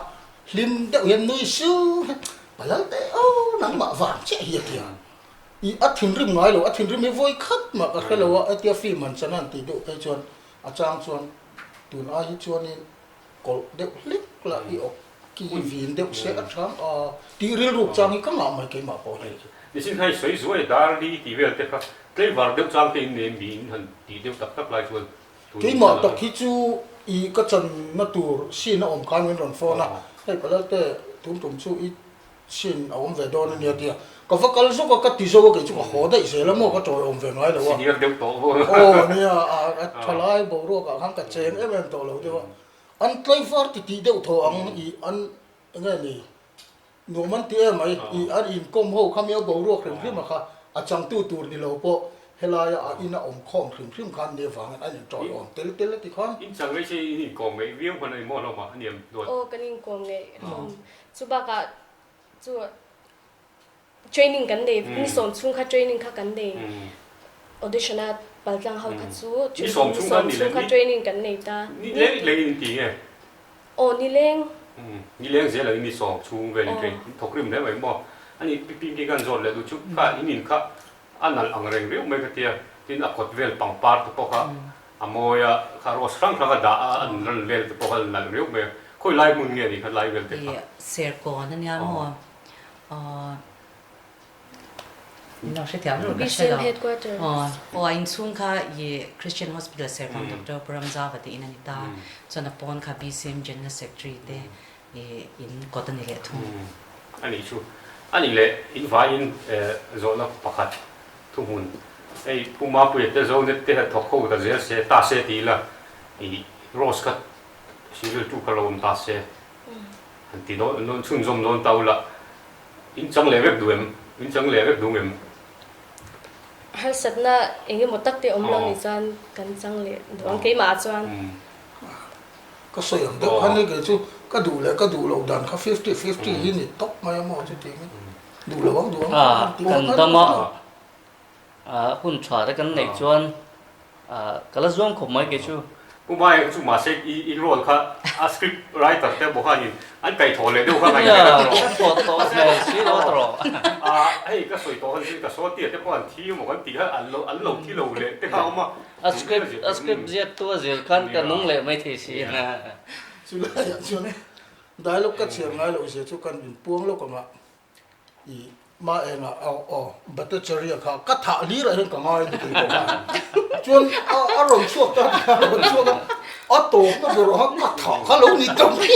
S4: hlim deuh hian nui su hian Palal te aw nangmah vang chiah hi a ti a. I a thinrim ngai lo, a thinrim hi vawi khat mah ka hre lo a, hetia film han chan a han tih deuh phei chuan a chang chuan tun ai hi chuanin kawlh deuh hlek la i awk ki hi vin deuh se a tha a tih rilruk chang hi ka ngah mai keimah pawh hi.
S1: Nichin khan i sawi zuai dar li tih vel te kha tlaivar deuh chang te in nei mi in han tih deuh tak tak lai chuan tun
S4: Keimah tak hi chu i ka channa tur scene a awm khan min rawn phone a, hei Palalte tun tum chu i Sin a awm ve dawn a nia tia ka va kal zawk a, ka ti zo a kei chu ka haw daih zel a maw ka tawi awm ve ngai lo a.
S1: Senior deuh tawh maw?
S4: Aw nia a thalai boruak ah khan ka cheng em em tawh lo deuh a, an tlaivar ti tih deuh thaw ang i an enge ni nuam an ti em mai i an inkawm ho kha miau boruak hrim hrim a kha a changtu tur ni lo pawh helaia a ina awm khawm hrim hrim khan nia vangin an intawi awm tel tel a ti khan.
S1: In chang ngei che in inkawm ngeih viau hman a ni maw hlawm a, a niam duat.
S7: Aw kan inkawm ngeih hlawm. Chu bakah chu training kan nei, ni sawm chhung kha training kha kan nei, audition a paltlang ho kha chu
S1: ni sawm
S7: chhung kha training kan nei ta.
S1: Ni leng leng in ti nge?
S7: Aw ni leng.
S1: Ni leng zel ang ni sawm chhung vel in train thawk rim hle mai maw? Ani pi pi kan zawt leh duh chu kha in in kha A nalh ang reng riau mai ka tia, tin a kawt vel pangpar te pawh kha a mawi a, kha rose hrang hrang a dah a, an ran vel te pawh kha a nalh riau mai a, khawi lai hmun nge ni kha lai vel te kha?
S5: Ih, Serkawn a nia maw? Aw. Min lo hrethiam reuh ka hre lo. Aw aw a inchhung kha i Christian Hospital Serkawm Doctor Puramzava te in a ni ta. Chuan a pawn kha BCM General Secretary te i in kawt a ni leh thung.
S1: A nih chu. A nih leh in vaiin zawhna pakhat thuhmun hei Pu Mapuia te Zonet te han thawk ho ta zel se ta se ti ila i Rose kha serial tu kha lo awm ta se han ti dawn chhunzawm dawn ta ula In chang leh vek duh em? In chang leh vek duh em?
S7: Harsatna eng emaw tak te awm lo nih chuan kan chang leh duh ang keimah ah chuan.
S4: Ka sawi ang deuh khan kei chu ka duh leh ka duh loh dan kha fifty fifty hi ni tawp mai a maw chutiang in duh lo ang duh ang
S6: kan ti dam a. Hun tha te kan neih chuan ka la zuam khawp mai kei chu.
S1: Pu Maia kha chu mahse i role kha a script writer te pawh khanin an kaih thawh leh deuh kha ngaih leh a tawh.
S6: Thawh tawh hmel si lo a tawh.
S1: A hei ka sawi tawh khan chu ka saw tia te pawh an thi emaw kan tih kha an lo an lo thi lo leh te kha a awm a.
S6: A script a script ziak tu a zir khan ka nung leh mai thei si.
S4: Chulaiah chuan dialogue ka chhiar ngai loh zia chu kan inpuang lawk ang a. I ma engah aw aw Bhattacharya kha ka thah lir ah hian ka ngai ni tih pawh kha chuan a a rawn chhuak ta a rawn chhuak a a tawp na ber ah ka thah kha lo ni ta mai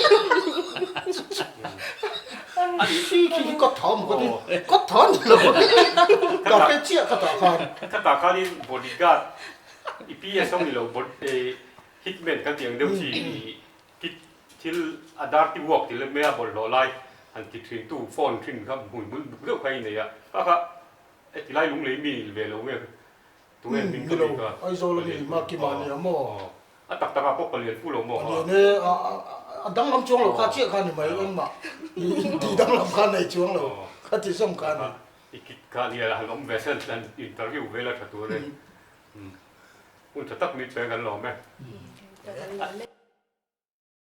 S4: a si khi hi ka thah maw ka ti ka thah ni lo ka hre chiah ka tah khan
S1: ka tah khanin bodyguard i PS awm ni lo hitman kan tih ang deuh chi Kit thil a dirty work ti lem mai a bawlhhlawh lai han ti thin tu phone thin kha hmui hmul duk deuh kha i nei a, kha kha heti lai lunglei mi ve lo nge tunge hming ka bik a.
S4: Aizawl a mi Makima a nia maw?
S1: A tak tak ah pawh palian fu lo maw?
S4: Palian e, a danglam chuang lo kha chiah kha ni mai engmah ti danglam kha nei chuang lo kha ti zawng kha ni.
S1: I kit kha nia han awm ve se han interview vel a tha tur e. Hun tha tak mi che kan lawm e.